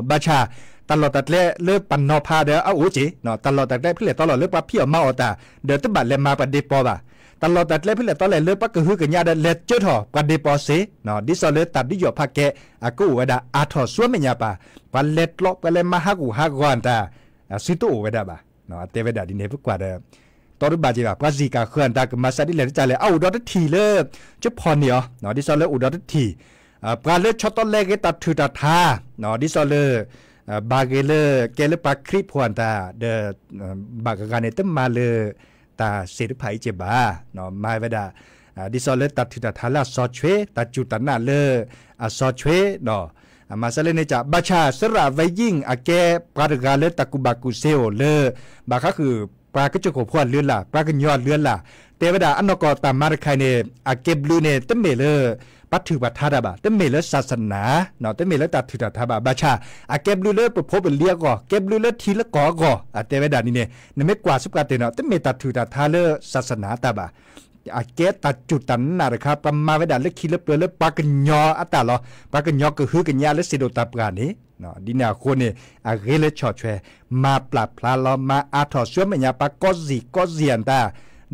ဘၣ်ဆၣ် တၢ်လီၢ်တၢ်ကျဲလၢပနီၤဖးဒီးအအိၣ်က့ၤ, တၢ်လီၢ်တၢ်ကျဲဖဲလဲၣ်တီလီၤလၢပှၤဖံးအီၣ်မၤအီၣ်တၢ် ဒီးတဘၣ်လဲၤမၤပှၤဒ့ပီဘၣ်, တၢ်လီၢ်တၢ်ကျဲဖဲလဲၣ်တီလဲၣ်လၢပှၤကဟုကညးဒီးလဲၤကၢထီၣ်ပှၤဒ့ပီစ့, ဒ်သိးလၢတၢ်ဒုးယီၣ်ဖးကဲ အကအိၣ်ဝဲဒၣ်အါထီၣ်ဆူမဲာ်ညါပၢ်, ပှၤလဲၤကျီ ပှၤလဲၤမၤဟးဂူာ်ဟးဂီၤတၢ် စုတအိၣ်ဝဲဒၣ်ဘၣ်, တဲဝဲဒၣ်ဒ်န့ၣ် ပကွၢ်ဒီး တီတဘၣ်က့ၤဘၣ် ပှၤစ့ၢ်ကီးဃၢၤတၢ်ကမၤစၢ်ဒ်လဲၣ်တကၢ်လဲၣ် အအိၣ်ဒီးတထံၣ်လၢ ကဖီၣ်န့ၢ်အီၤ, ဒ်သိးလၢအိၣ်ဒီးတထံၣ်, ပှၤလၢဆီတလဲဂ့ၤတၢ်ထုးတၢ်ထါ, ဒ်သိးလၢ ဘၣ်ဂ့ၤလၢကဲလၢပှၤခရံာ်ဖိအတၢ် ဒီး ဘၣ်ဂၤဂၤန့ၣ် တမၤလၢ တၢ်စ့တဖၣ်အံၤက့ၤဘၣ်, မၤဝဲဒၣ် ဒ်သိးလၢတၢ်ထုးတၢ်ထါလၢအစီဆှံ, တၢ်စူၢ်တၢ်နာ်လၢအစီဆှံ, မၤစၢၤလၢန့ၣ်က ဘၣ်ဆၣ် စရၣ်ဝဲယံၣ် အကဲပှၤတဂၤလၢတၢ်ကူၣ်ဘၣ်ကူၣ်သ့အိၣ်လၢ ဘၣ်ဃးဃုာ် ပှၤကစၢၢ်ခိၣ်ဖိအလုၢ်အလၢ်, ပှၤကညီအလုၢ်အလၢ်, တဲဝဲဒၣ်အနီၢ်ကီၢ်တၢ်မၤတခါအံၤန့ၣ် အကဲဘျုးန့ၣ် တမ့ၢ်လၢ ပှၤထုးပှၤထါတၢ်ဘၣ်, တမ့ၢ်လၢ ศาสนา, တမ့ၢ်လၢတၢ်ထုးတၢ်ထါဘၣ်, ဘၣ်ဆၣ် အကဲဘျုးလၢပဖိပလံၤအဂီၢ်, ကဲဘျုးလၢထံလၢကီၢ်အဂီၢ်, အတဲဝဲဒၣ်ဒ်န့ၣ်, နမ့ၢ်ကွၢ်ဆူပှၤတၢၢ်န့ၣ် တမ့ၢ်တၢ်ထုးတၢ်ထါလၢ ศาสนา တၢ်ဘၣ်. အကဲတၢ်စူၢ်တၢ်နာ်တခါ, ပှၤမၤဝဲဒၣ်လၢခံလၢပျၢၤလၢပှၤကညီအတၢ်လီၤ, ပှၤကညီကဟုကညးလၢစံၣ်ဒိၣ်တၢ်ပှၢ်န့ၣ်, ဒ်န့ၣ်အဃိန့ၣ် အဂ့ၤလၢဆီၣ်ထွဲ မၤပျၢ်ဖျါလီၤ မၤအါထီၣ်ဆူမဲာ်ညါ ပှၤကိးစ့ၢ်ကီးစ့ၢ်အတၢ်,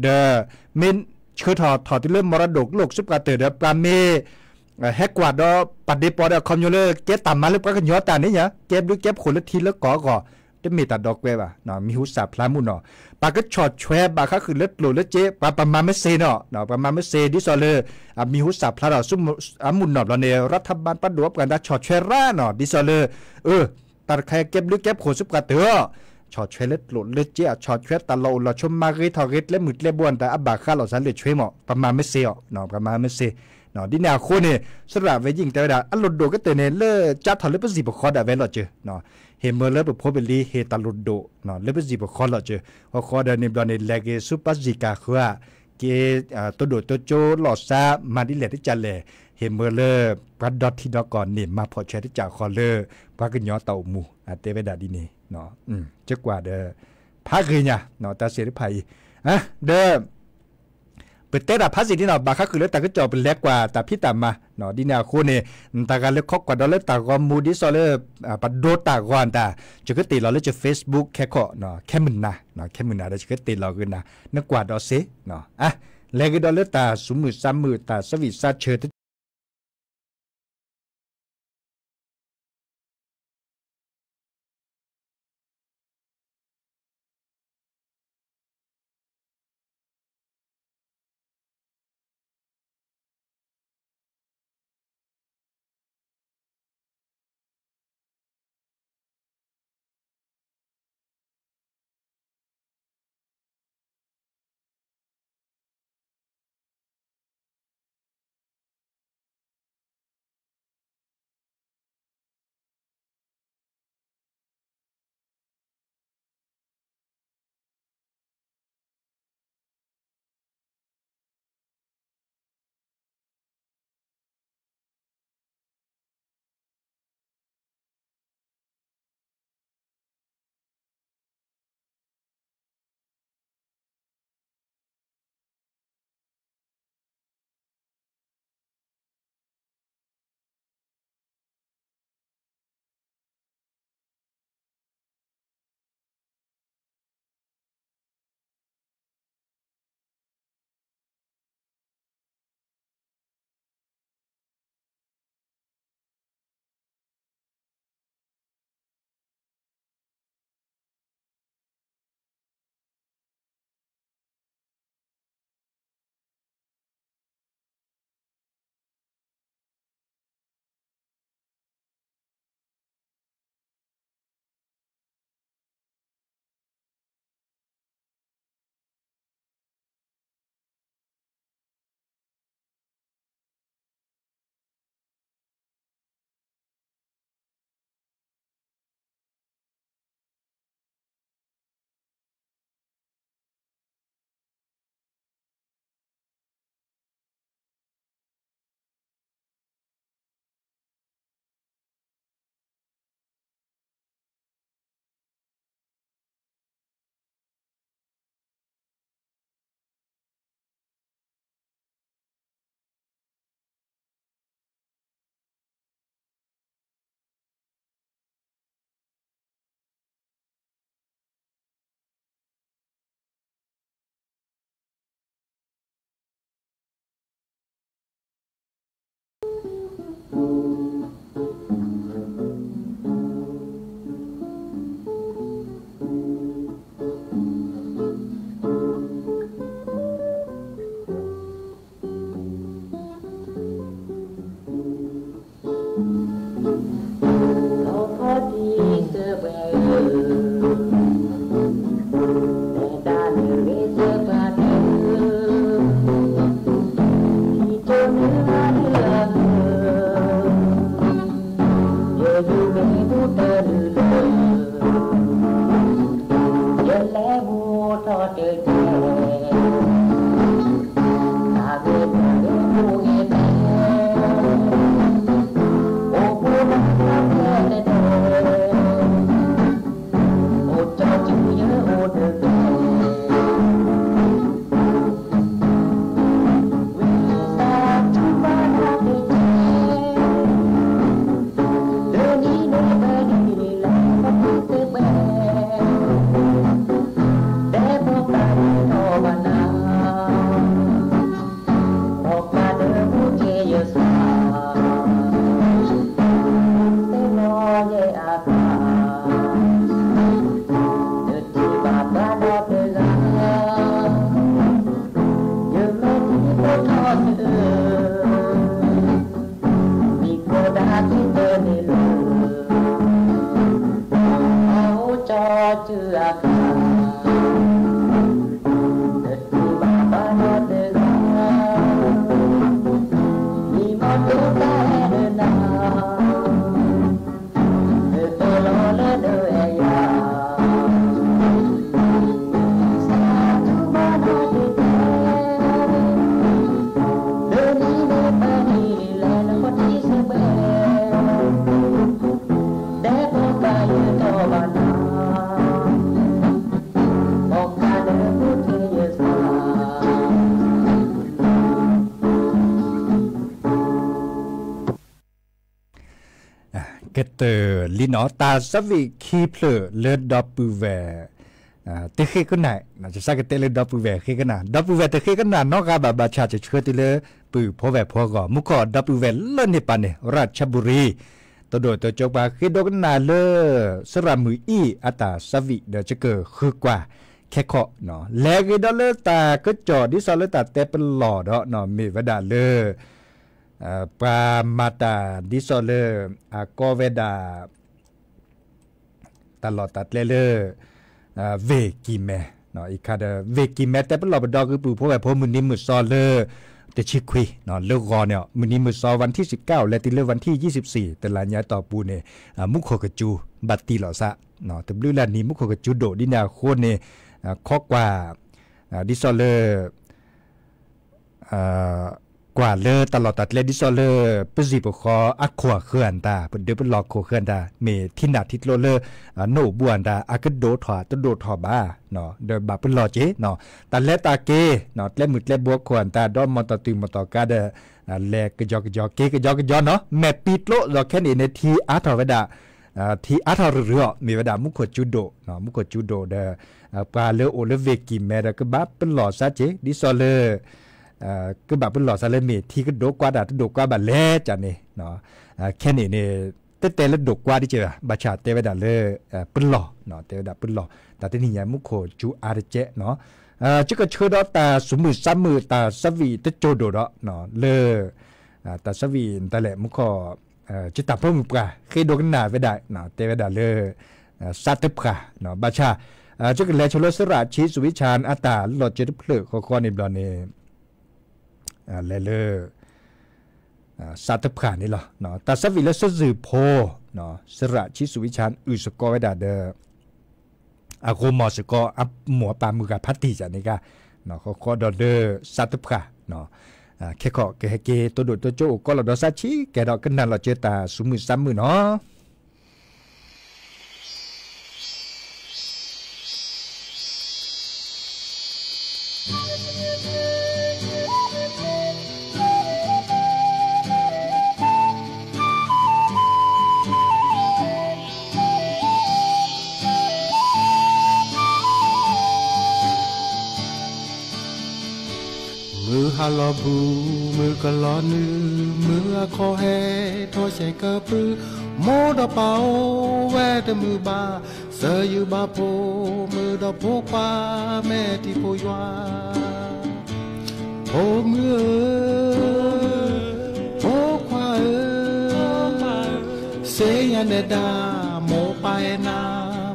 ဒီး မ့ၢ်ဆှၢထီၣ်ထီၣ်တုၤလၢ မရဒိၣ်လိၣ် ဆူပှၤတၢၢ်ဒီး ပှၤမ့ၢ် ဟဲကွၢ်ဒီးပှၤဒ့ပီဒီးအခီပညီလၢ ကဲတၢ်မၤလၢပှၤကညီတၢ်န့ၣ်ညါ, ကဲဘျုးကဲဖှိၣ်လၢထံလၢကီၢ်အဂီၢ်, တမ့ၢ်တၢ်ဒီကွဲဘၣ်, မံၤဟူသၣ်ဖျါမုၢ်နီၢ်, ပှၤကဆီၣ်ထွဲဘၣ်ဃးဃုာ်လၢကျိၣ်လၢစ့, ပှၤပမၤမ့ၢ်စ့နီၢ်, ပှၤမၤမ့ၢ်စ့ ဒ်သိးလၢ အမံၤဟူသၣ်ဖျါထီၣ်ဆူအမုၢ်နီၢ်ဘျီန့ၣ် ရၤထဘၣ်ပှၤဒိၣ်ပှၤတၢ်ဆီၣ်ထွဲရၣ်နီၢ်, ဒ်သိးလၢ အၢ တၢ်တခါကဲဘျုးကဲဖှိၣ်ဆူပှၤတၢၢ်, ဆီၣ်ထွဲလၢကျိၣ်လၢစ့, ဆီၣ်ထွဲတၢ်လီၢ်အိၣ်လီၢ်ဆိး မၤဂ့ၤထီၣ်ဂ့ၤ ကျဲမုၢ်ကျဲဘိအတၢ် အဘၣ်ဃးလိာ်သးလၢဆွ့မီၢ်, ပမၤမ့ၢ်စ့အီၤ, ပမၤမ့ၢ်စ့, ဒ်န့ၣ်အဃိန့ၣ် စရၣ်ဝဲယံၣ်တဲဝဲဒၣ် အလိၣ်ဒိၣ်ကတၢၢ်န့ၣ် လၢကၢ်ထီၣ်လၢပစံၣ်ပဃီဒၣ်ဝဲလီၤစၢၤ, ဟ့ၣ်မၢလၢပဖိပလံၤ ဟ့ၣ်တၢ်လိၣ်ဒိၣ် လၢပစံၣ်ပဃီလီၤစၢၤ, ဃီဃီဒီးန့ၣ်ဘျီန့ၣ် လဲၤက့ၤဆူပစံၣ်ကၢ်ဃၢၤ က့ၤ တိၢ်ဒိၣ်တိၢ်ကၠိလီၤစၢ် မၤဒ်လဲၣ်တကးလဲၣ်, ဟ့ၣ်မၢလၢ ပှၤဒီထံဒီကီၢ်န့ၣ် မၤဖီၣ်ဆှဲတကးဃီလၢ ပှၤကညီတၢ်အိၣ်မူ, တဲဝဲဒၣ်ဒ်န့ၣ်, ကကွၢ်ဒီး ဖးဂ့ၤညါ တၢ်စ့ၢ်တဖၣ်အံၤ, ဒီး ပတဲတၢ်ဖးစ့ၢ်ဒ်နီၢ် ဘၣ်ဃးဃုာ်လၢတၢ်ကစီၣ် ပလဲၤကွၢ်တၢ်ဖံးတၢ်မၤ, ဒ်န့ၣ်အဃိန့ၣ် နတၢ်ဂၤလၢခီကွၢ်ဒီးလၢတၢ်ဂီၤမူဒ်သိးလၢ ပဒိတၢ်ဂီၤတၢ် ယကတ့ၢ်လီၤလၢယ Facebook ခဲခီ, ခဲမုၢ်နၤ, ခဲမုၢ်နၤဒီးယကတ့ၢ်လီၤဂ့ၤနၤ, နကွၢ်ဒီးစ့, လဲၤက့ၤဒီးလၢတၢ်စူၤမုၢ်စါမုၢ် တၢ်ဆၢဝံၣ်စါဆၢ ယမ့ၢ်ဘူၣ်တလုၢ်လၢ်, ယလဲၤဘူၣ်ထီၣ်တကဲ, တၢ်ဂ့ၢ်တၢ်ဂ့ၢ်ဘူၣ်ဂ့ၤဖဲ, အိၣ်ဘူၣ်ဒီးတၢ်ဖဲတဒဲ, အိၣ်ကၠီစုယအိၣ်တကဲ, ဝံသးစူၤဘၣ်နၤတကဲ, လၢနံၤန့ၣ်ပနံၤလၢပတံၤသ့ၣ်ပှဲၤ, တဲဖိသၣ်ယထီၣ်ဘၣ်နၤ, ဒီးပှၤလၢဘူၣ်က့ၤယသး, သ့ၣ်နီၣ်ယဲအသး, တထံၣ်ဘၣ်ပှၤနီတဂၤ, ယမဲာ်ထံဖိထီၣ်တအၢ, မံၤကိးဒၣ်က့ၤတဲန့ၣ်လၢ အအိၣ်ကၠီစုအခါ, တထံၣ်ဘၣ်ပှၤနီတဂၤ, မံၤမီၢ်တိတၢ်အဲၣ်ဒိးနၤ, တသီလီၤလၢဒၢးအဲၣ်ယၤ, ဝံသးစူၤဘၣ်နၤတကဲ, လၢနံၤန့ၣ်ပနံၤလၢနဖိတံၤသ့ၣ်ပှဲၤ, တဲဖိသၣ်ယထီၣ်ဘၣ်နၤ, ဒီးပှၤလၢဘူၣ်က့ၤယသး ကတၢၢ်လံနီၤ တၢ်သးဝံၣ်ခံဖျၢၣ်လၢဒီပုၢ်ဝဲၢ် တဃ့ကနၣ်, ယသးကတဲလၢဒီပုၢ်ဝဲၢ်ဃ့ကနၣ်, ဒီပုၢ်ဝဲၢ်တဃ့ကနၣ်နီတဂၤဘၣ် ဘၣ်ဆၣ်ယဆှၢတုၤလၢ ပုၢ်ဖိဝဲၢ်ဖိအဂီၢ် မူခိၣ်ဒီပုၢ်ဝဲၢ်လၢန့ၣ်ပၤန့ၣ် ရၣ်ချဘူရံ တဒိၣ်တကၠိပှၤဃ့ဒိကနၣ်လၢ စရၣ်မုၣ်အံၣ်အတၢ်သးဝံၣ်ဒီး ယကဃုကွၢ်ခဲခီ, လဲၤဂ့ၤဒီးလၢတၢ်ကစီၣ်ဒ်သိးလၢတၢ်တဲပလီၢ်ဒီး မ့ၢ်ဝဲဒၣ်လၢ ပှၤမၤတၢ်ဒ်သိးလၢ အကိးဝဲဒၣ် တၢ်လီၢ်တၢ်ကျဲလၢ ဝ့ၢ်ကံၤမဲ, အံၤခါဒီး ဝ့ၢ်ကံၤမဲတဲပလီၢ်ပဒီဂုၢ် ပုၢ်ဖိဝဲၢ်ဖိ မုၢ်နံၤမုၢ်သီလၢ တဆံခွံ လၢဂီၤန့ၣ် မုၢ်နံၤမုၢ်သီ ဝၣ်ထံၣ်စံးကၣ် လဲၤတုၤလၢ ဝၣ်ထံၣ်ယံးစံး တလါညါအတီၢ်ပူၤန့ၣ် မူခိၣ်ကစူၤ ဘၣ်တံၢ်လီၤသး တဘျုးလၢ်နံၤ မူခိၣ်ကစူၤဒိၣ်ဒ်န့ၣ်အဃိန့ၣ် ခိးကွၢ် ဒ်သိးလၢ ကွၢ်လၢတၢ်လီၢ်တၢ်ကျဲဒ်သိးလၢ ပစံၣ်ပဃီအခိၣ်အဃၢၤအတၢ် ပဒုးပလီၢ်ခိၣ်ဃၢၤတၢ် မ့ၢ်ထံနၢ်ထံကျိလၢ နအိၣ်ဘူးအတၢ် အကဒိၣ်ထီၣ်တဒိၣ်ထီၣ်ဘၣ် ဒီးဘၣ်ပလီၢ်က့ၤ တၢ်လဲၤတၢ်က့ၤ ကျဲမုၢ်ကျဲဘိခိၣ်အတၢ် ဒီးမီၢ်တီၢ်တုၤမီၢ်တီၢ်ကါဒီး လဲၤကယီကယီ က့ၤကယီကယီနီၤ မဲာ်ပံၤကျိ ဒီးခဲန့ၣ်န့ၣ် ထံအါထီၣ်ဝဲဒၣ် ထံအါထီၣ်ရုၢ်ရုၢ်အီၤ မ့ၢ်ဝဲဒၣ်မူခိၣ်ကစူၤဒိၣ် မူခိၣ်ကစူၤဒိၣ်ဒီး ပှၤလၢအိၣ်လၢဝ့ၢ်ကံၤမဲဒီး ကဘၣ်ပလီၢ်သးက့ၤ ဒ်သိးလၢ ကဘၣ်ပလီၢ်သးလၢမ့ၢ်ထံကဒိၣ်ကွၢ်တၢ်တဒိၣ်ကွၢ်ဘၣ်လဲၣ်ကန့ၣ် ခဲန့ၣ်န့ၣ် တတဲလၢဒိၣ်ကွၢ်ဒ်ကဲဘၣ် ဘၣ်ဆၣ်တဲဝဲဒၣ်လၢ ပလီၢ် တဲဝဲဒၣ်ပလီၢ် တၢ်တနံၤညါ မူခိၣ်ကစူၤအါတကဲနီၤ ကကဆှၢဒီးတၢ်သူၣ်မုာ်သးမုာ် တၢ်သးဝံၣ်တစိၢ်ဒိၣ်ဒီး လၢ တၢ်သးဝံၣ်တၢ်လဲၣ်မူခိၣ် ကတၢၢ်ဖိမုၣ်ပှၢ် ဃ့ဒိကနၣ်ဝဲဒၣ် တဲဝဲဒၣ်လၢ သးတဖှၣ် ဘၣ်ဆၣ် ကကလဲၤဆိလၢစရၣ်ဆံး စူဝံဆၣ် အတၢ်လီၢ်စၢၤတဖျၢၣ်ဃီဃီန့ၣ်ဘျီန့ၣ် လဲၤလၢ သးတဖှၣ်န့ၣ်လီၤ. တၢ်သးဝံၣ်လၢစ့ၣ်စ့ၣ်ဖိ စရၣ်ဆံး စူဝံဆၣ် အုၣ်စ့ၢ်ကီးဝဲဒၣ်ဒီး အဂီၢ်မီၢ်စ့ၢ်ကီး အမိၢ်အပၢ်မုၢ်ဂၤဖးတံၢ်ယၤန့ၣ်ဂၤ ဃီဃီဒီးလၢသးတဖှၣ် ခဲခီကဟဲက့ၤ တိဒိၣ်တိကၠိအိၣ်ကီးလီၤဒီးသးဆံး ကဲဒီးကနၣ်လီၤစၢၤတၢ်သူၣ်မုာ်သးမုာ်နီၤ. မုၢ်ဟါလီၤဘူး မုၢ်ကလီၤနုာ် မုၢ်အခီၣ်ဟဲထီၣ်ဆဲးကပၢၢ် မိၢ်ဒီးပၢ်အိၣ်ဝဲတမုာ်ဘၣ် သယုၢ်ဘၣ်ဖိမုၣ်ဒီးဖိခွါ မဲာ်ထံဖိယွၤ ဖိမုၣ်ဧၢ ဖိခွါဧၢ, သ့ၣ်ညါနဲဒၣ် မိၢ်ပၢ်အဲၣ်နၤ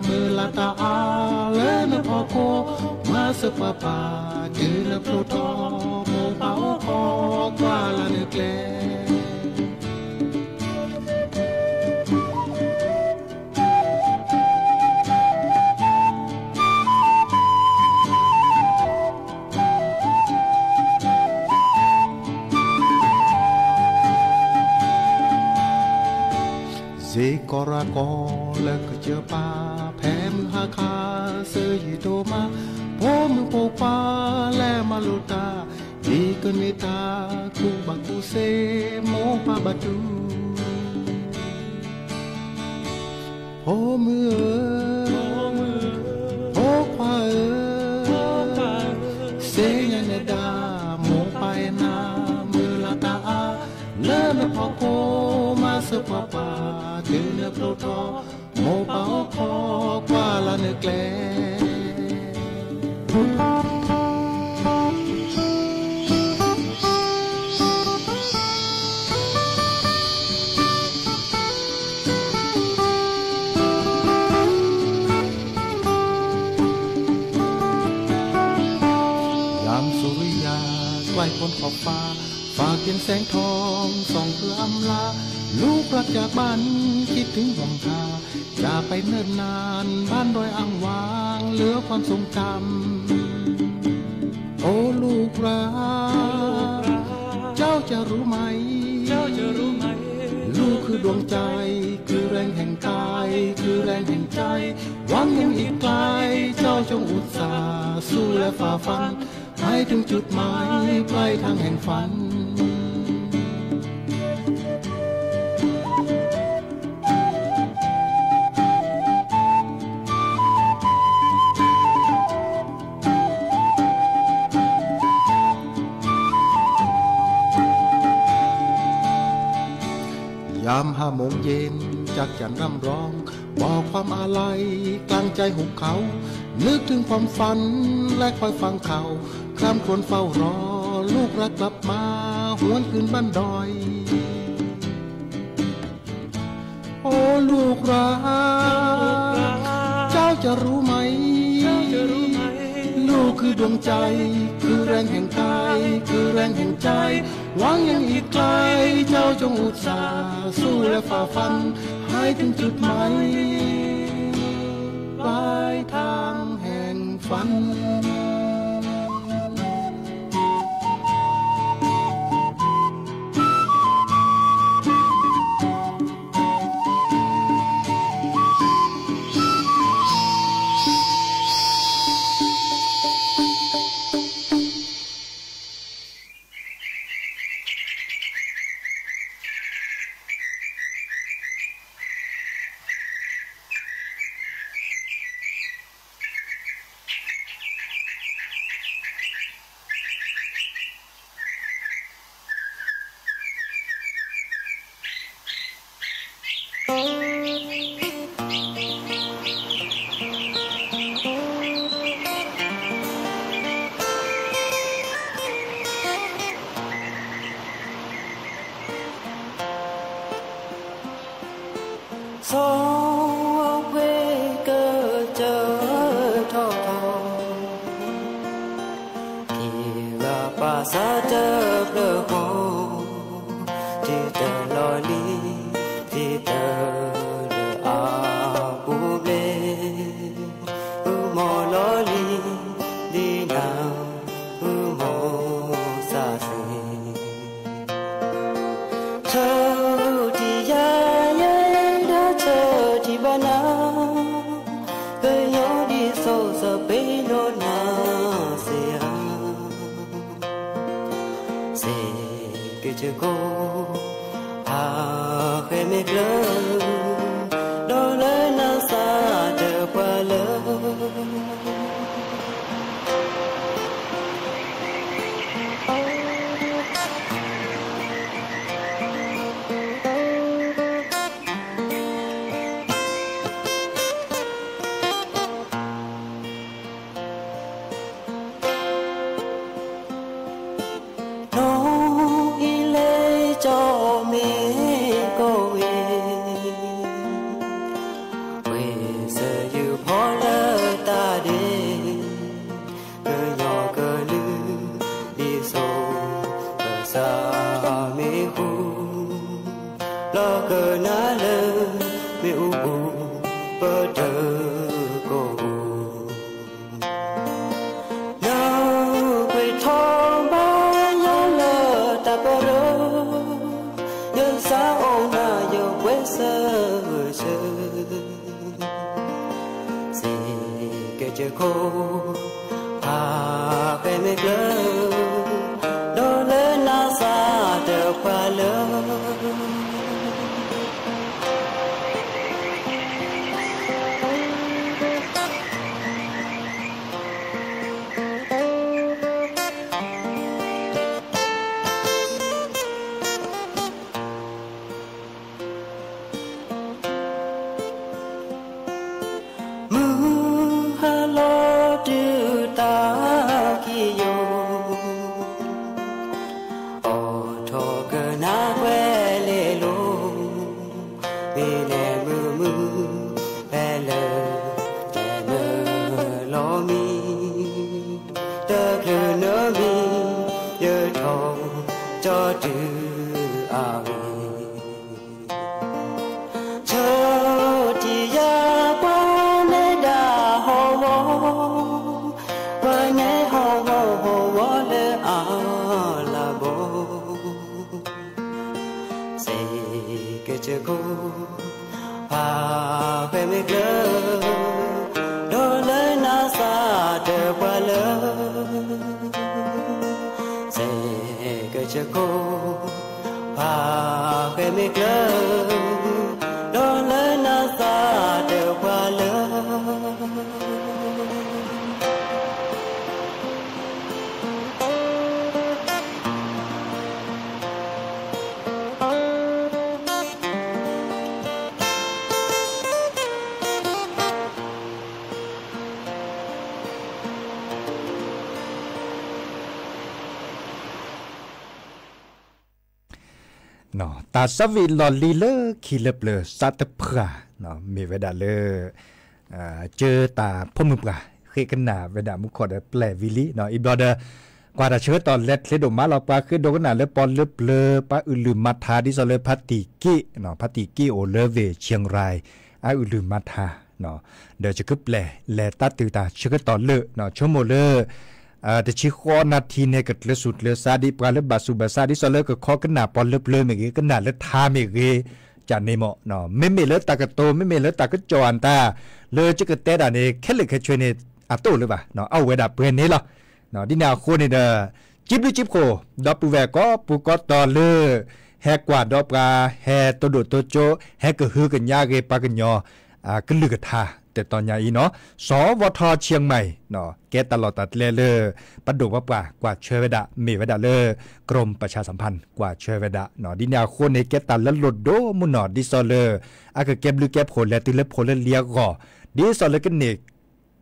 မုၢ်လၢ်တၢ်အါလၢနဖီခိၣ် မၤစၢၤပှၤပၢ် တုၤလၢဖျိထီၣ် မိၢ်ပၢ်အိၣ်ခိးကွၢ်လၢ်လၢကျဲ စ့ၢ်ကီးရၤကီၢ်လၢကစၢၢ်ပၢ်, ဖဲမုၢ်ဟါခါ စၢၤယံၤဒိၣ်မး, ဖိမုၣ်ဖိခွါလဲၤမၤလိတၢ်, ဒ်ကမ့ၢ်တၢ်ကူၣ်ဘၣ်ကူၣ်သ့ မိၢ်ပၢ်ဘၣ်တူၢ် ဖိမုၣ်ဧၢ, ဖိခွါဧၢ, သ့ၣ်ညါနဒၣ် မိၢ်ပၢ်အဲၣ်နၤ မုၢ်လၢ်တၢ်အါ, လၢနဖီခိၣ် မၤစၢၤပှၤပှၤ, တုၤနဖျိထီၣ် မိၢ်ပၢ်အိၣ်ခိး ကွၢ်လၢနကျဲ ยามสุริยาใกล้พ้นขอบฟ้า ฟ้าเขียนแสงทองส่องเพื่ออำลา ลูกรักจากบ้านคิดถึงห่วงหา จากไปเนิ่นนานบ้านดอยอ้างว้างเหลือความทรงจำ โอ้ลูกรัก เจ้าจะรู้ไหม เจ้าจะรู้ไหม ลูกคือดวงใจ คือแรงแห่งกาย คือแรงแห่งใจ หวังยังอีกไกล เจ้าจงอุตส่าห์สู้และฝ่าฟัน ให้ถึงจุดหมายปลายทางแห่งฝัน ยามห้าโมงเย็น จักจั่นร่ำร้อง บอกความอาลัย กลางใจหุบเขา นึกถึงความฝัน และคอยฟังข่าว คร่ำครวญเฝ้ารอ ลูกรักกลับมา หวนคืนบ้านดอย โอ้ลูกรัก เจ้าจะรู้ไหม ลูกคือดวงใจ คือแรงแห่งกาย คือแรงแห่งใจ หวังยังอีกไกล เจ้าจงอุตส่าห์สู้และฝ่าฟัน ให้ถึงจุดหมาย ปลายทางแห่งฝัน စီၤပှ့ၤကစၢၢ်ထီၣ်ခီ က့ၤဂၤပာ်စၢ်တဖျၢၣ်ဃီ တုၤတလီၤလံ ဒ်တၢ်လၢအပူၤဘျဲၣ် ဃုမီၤလီၤလံ ဒ်နၤ ဃုမီၤစၢ်စ့ၢ် ဆၢထံယၤယဲ ဒီးဆၢထံဘၣ်နၤ ကညီဒ်သိးစီၤပ့းနီၢ်နၤစ့ၢ်ဧါ စ့ၢ်ကီးကၠိ ဟးဃဲမ့ၢ်ကျၢၤ ဒီးလၢနၤစၢ်တပှၢ်လၢ နီၢ်အံၤလဲၤကၠီမ့ၢ်ကီၢ်ဝဲ ဝဲစၢၤယုၢ်ဖီလၢတၢ်ဒဲး ကညီကလုာ် ဒ်သိး ကစၢ်မ့ၢ်ဃူ လီၤကနၣ်လၢ မ့ၣ်အူပူၤ ပတၢၢ်ကီၢ်ပူၤ နကွဲးထီၣ်ဘါယွၤလၢတၢ်ပရၢ ယစၢ်အိၣ်နၤယပှဲၤစၢၤ ကၠိ ဖးဃဲမ့ၢ်ကျၢၤ ဒီးလၢနၤသးတပှၢ်လၢ မုၢ်ဟါလီၤတုၤတၢ်ခံယိာ် အိးထီၣ်ကနၣ်ကွဲၤလ့လိၤ မ့ၢ်နဲမုာ်မုာ် ဖဲလၢ တနၢၤလီၤမံၤ တချုးနၢၤမံၤ ယထီၣ်ကၠီတုၤအဂ့ၢ် ဆိထံယၤပှၤနဲဒၣ်ဟီၣ်ဝီ, ပှၤနဲဟီၣ်ဝီဟီၣ်ဝီလၢအလၤဘီ, စ့ၢ်ကီးကၠိ ဖးဃဲမ့ၢ်ကျၢၤ, ဒီးလၢနၤသးတပှၢ်လၢ စ့ၢ်ကီးကၠိ ဖးဃဲမ့ၢ်ကျၢၤ, ဒီးလၢနၤသးတပှၢ်လၢ တၢ်သးဝံၣ်လီၢ်လံၤလၢခံလၢပျၢၤသးတဖျၢၣ် မ့ၢ်ဝဲဒၣ်လၢ ကၠိတၢ်ဖိမုၣ်ပှၢ် ဃ့ကနၣ်ဝဲဒၣ်မူခိၣ်ဒီးပျဲၢ်ဝံၤလံ, အံၤဘျီဒီး ကွၢ်တၢ်ဆၢကတီၢ်လဲၤချ့ဒိၣ်မးလီၤ, ပှၤဃ့ဒိကနၣ်လၢပီၣ်လၢပျၢၤ ပှၤအုၣ်လုၢ်မၤထါ ဒ်သိးလၢဖါတံၢ်က့ၣ်, ဖါတံၢ်က့ၣ်အိၣ်လၢဝ့ၢ် Chiang Rai အအုၣ်လုၢ်မၤထါ ဒီးယကပျဲၢ်လဲၤတၢ်တုၤတၢ်ဆၢကတီၢ်လၢာ် ဆိကမိၣ်လၢ တဆံဃိးနၣ်ထံန့ၣ် ကကျၢၤဆူၣ်ကျၢၤစးဒံး ပှၤလၢဘၣ်ဆူးဘၣ်ဆါ ဒ်သိးလၢကခီကနၣ်ပီၣ်လၢပျၢၤမ့ၢ်ဂ့ၤ ကနၣ်လၢထါမ့ၢ်ဂ့ၤ ကန့ၣ်မ့ၢ်, မ့မ့ၢ်လၢတၢ်ကတိၤ မ့မ့ၢ်လၢတၢ်ကစီၣ်အတၢ် လၢယကတဲတၢ်န့ၣ် ခဲလၢာ်ခဲဆ့န့ၣ် အတအိၣ်လၢၤဘၣ်, အအိၣ်ဝဲဒၣ်ပှဲၤန့ၣ်လီၤ. ဒ်န့ၣ်အဃိန့ၣ်ဒီး စံးဘျုးစံးဖှိၣ် ဒီပုၢ်ဝဲၢ်ကိးပူၤကိးတီၤလၢ ဟဲကွၢ်ဒီးပှၤ ဟဲတိၢ်ဒိၣ်တိၢ်ကၠိ ဟဲကဟုကညးဂ့ၤပှၤကညီ ကလုၢ်ကထါ တတီၤညါအံၤနီၤ, စီၤဝီထီ ဆံမၤ ကဲတၢ်လီၢ်တၢ်ကျဲလၢ ပဒိၣ်ပပှၢ်ကွၢ်ဆၢဝဲဒၣ် မ့ၢ်ဝဲဒၣ်လၢ ကရူၢ်ပၢ်ဆၣ်သၣ်ဖၣ် ကွၢ်ဆၢဝဲဒၣ်, ဒ်န့ၣ်အဃိန့ၣ် ကဲတၢ်လၢလိၣ်ဒိၣ်မုၢ်နီၢ် ဒ်သိးလၢ အကကဲဘျုးကဲဖှိၣ်လဲၤတုၤလၢဖိလၢလံၤအဂီၢ်, ဒ်သိးလၢကန့ၢ်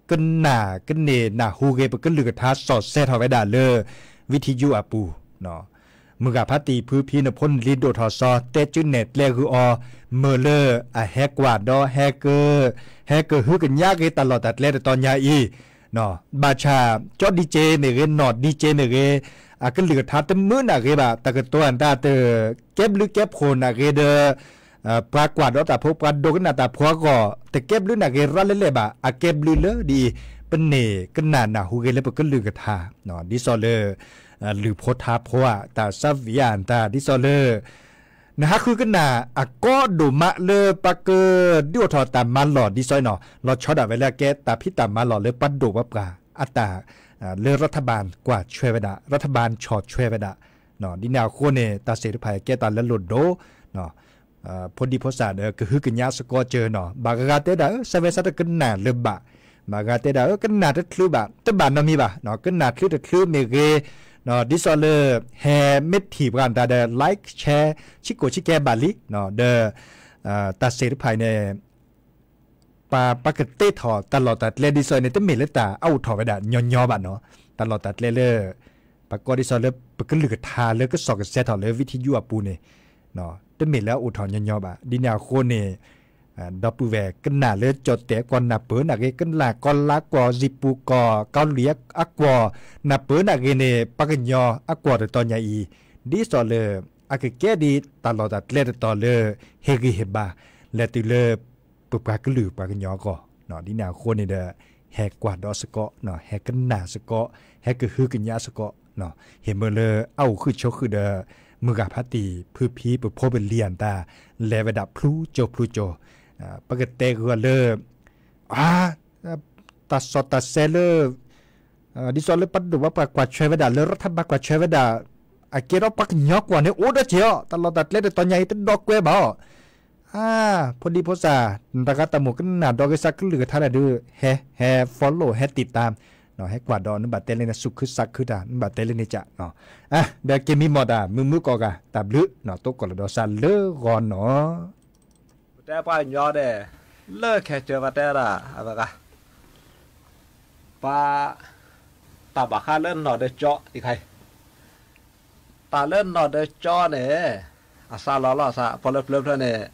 ကနၣ် ကန့ၢ်နၢ်ဟူဂ့ၤ ပကလုၢ်ကထါစီၣ်စဲထီၣ်ဝဲဒၣ်လၢ ဝံထံယူၤအပူၤ မုၢ်ဂၤဖါတံၢ်ဖုဖံနဖိနလံၤဒိၣ်ထီၣ်စီၤ တဲကၠုနဲၣ်ကျဲဂုာ်အီၤ မၢလၢအဟဲကွၢ်ဒီး ဟဲက ဟဲကဟုကညးဂ့ၤတၢ်လီၢ်တၢ်ကျဲတတီၤညါအံၤ, ဘၣ်ဆၣ် ကၠီဒံက့မ့ၢ်ဂ့ၤ နီၢ်ဒံက့မ့ၢ်ဂ့ၤ အကလုၢ်ကထါတမုာ်နၢ်ဂ့ၤဘၣ် တၢ်ကတိၤအတၢ်တ ကဲဘျုးကဲဖှိၣ်နၢ်ဂ့ၤဒီး ပှၤကွၢ်ဒီးတၢ်ဖိ ပှၤဒိကနၣ်တၢ်ဖိအဂီၢ် တကဲဘျုးနၢ်ဂ့ၤရၤလဲၣ်လဲၣ်ဘၣ် အကဲဘျုးလၢဒ်အံၤ ပန့ၢ်ကနၣ်နၢ်ဟူဂ့ၤလၢပကလုၢ်ကထါ ဒ်သိးလၢ လုၢ်ဖိထါဖိဧါ တၢ်သးဝံၣ်ဧါတၢ် ဒ်သိးလၢ နဟးဃုကနၣ်အကီဒိၣ်မးလၢပကဒုးအိၣ်ထီၣ်တၢ်မၤလီၢ် ဒ်သိးအံၤနီၤ လီၤဆီဒၣ်ဝဲလၢအကဲတၢ်ဖံးတၢ်မၤလီၢ်လၢပှၤဒိၣ်ပှၤပှၢ်အတၢ် လၢရၤထဘၣ်ကွၢ်ဆၢဝဲဒၣ် ရၤထဘၣ်ဆီၣ်ထွဲဝဲဒၣ် ဒ်န့ၣ်အဃိန့ၣ် တၢ်သ့ၣ်တဖၣ်အံၤကဲတၢ်လၢလိၣ်ဒိၣ် ဖိဒံဖိသၣ်ဒီးကဟုကညးစ့ၢ်ကီးစၢၤနီၤ ဘၣ်ဂၤဂၤတဲဒၣ်ဧၢ ဆၢဝဲဆၢတကနၣ်လၢၤဘၣ်, ဘၣ်ဂၤတဲဒၣ်ဧၢ ကနၣ်တချုးဘၣ် တဘၣ်နီတမံၤဘၣ် ကနၣ်ချုးတချုးမ့ၢ်ဂ့ၤ ဒ်သိးလၢ ဟဲမ့ၢ်ထံၣ်ပှၤတၢ်ဒီး like share ဆံးကိၣ်ဆံးကဲဘၣ်လံ ဒီး တၢ်သ့ၣ်တဖၣ်အံၤန့ၣ် ပ ပကတ့ထီၣ်တၢ်လီၢ်တၢ်ကျဲဒ်သိးအံၤန့ၣ် တမ့ၢ်လၢတၢ်အအိၣ်ထီၣ်ဝဲဒၣ်ညီညီဘၣ်နီၤ, တၢ်လီၢ်တၢ်ကျဲလၢ ပကိးဒ်သိးလၢပကလုၢ်ကထါလၢကစီၣ်ကစဲထီၣ်လၢဝံထံယူၤအပူၤန့ၣ် တမ့ၢ်လၢအအိၣ်ထီၣ်ညီညီဘၣ် ဒ်န့ၣ်အဃိန့ၣ် ဒီပုၢ်ဝဲၢ်ကနၣ်လၢကၠီၣ်တဲၣ်အကွီၢ်နၢ်ပၢၢ်နၢ်ဂ့ၤ ကနၣ်ကီၢ်လါကွီၢ် စံပူၤကီၢ် ကီၢ်လံၢ်အကွီၢ် နၢ်ပၢၢ်နၢ်ဂ့ၤန့ၣ် ပှၤကညီအကွီၢ်တတီၤညါအံၤ ဒ်သိးလၢ အကကဲဒ်တၢ်လီၢ်တၢ်ကျဲတတီၤလၢ ဟ့ၣ်ဂံၢ်ဟ့ၣ်ဘါ လဲၤတုၤလၢ ပပှၤကလုာ်ပှၤကညီအဂီၢ် ဒ်န့ၣ်အဃိန့ၣ်ဒီး ဟဲကွၢ်ဒီးစ့ၢ်ကီး ဟဲကနၣ်စ့ၢ်ကီး ဟဲကဟုကညးစ့ၢ်ကီး ဟ့ၣ်မ့ၢ်လၢအအိၣ်ဃုာ်ဆိးဃုာ်ဒီး မုၢ်ဂၤဖါတံၢ်ဖုဖံပဖိပလံၤအတၢ် လဲၤဝဲဒၣ်ဖျူကၠိဖျူကၠိ ပကတဲဂုာ်လၢ အ တၢ်စီတၢ်ဆှံလၢ ဒ်သိးလၢပှၤဒိၣ်ဘၣ်ပှၤကွၢ်ဆၢဝဲဒၣ် လၢရၢထၢၣ်ဘၣ်ကွၢ်ဆၢဝဲဒၣ် အကဲထီၣ်ပှၤကညီကွီၢ်န့ၣ် အိၣ်ဒီးစ့ၢ်အီၤ တၢ်လီၢ်တၢ်ကျဲတတီၤညါအံၤ တဒီကွဲဘၣ်အီၤ အါ ဖိဒံဖိသၣ် တဂၤတၢ်မိၣ်ကနၣ်ဒီးကစၢ်ကလုၢ်ကထါလဲၣ်ဒုး ဟဲ ဟဲ follow ဟဲ ติดตาม ဟဲကွၢ်ဒီး နဘၣ်တဲလၢန့ၣ် သူၣ်ခုသးခုတၢ် နဘၣ်တဲလၢန့ၣ်က ဒီးက့ၤမံမီၢ်တၢ် မုာ်မုာ်ကိးဂၤ တၢ်ဘျုး တိကိၢ်လၢဒီးစၢ်လၢဂီၤနီၤ ပတဲပှၤကညီန့ၣ် လၢခဲကၢၤပတဲဒၣ် အဝဲဂၤ ပှၤ တၢ်ဘၣ်ဃးလၢနီၢ်ဒၢကၠီ အံၤခါအံၤ တၢ်လၢနီၢ်ဒၢကၠီန့ၣ် အစးလီၤလီၤစး ပှၤလၢပျၢၤဖျၢၣ်န့ၣ်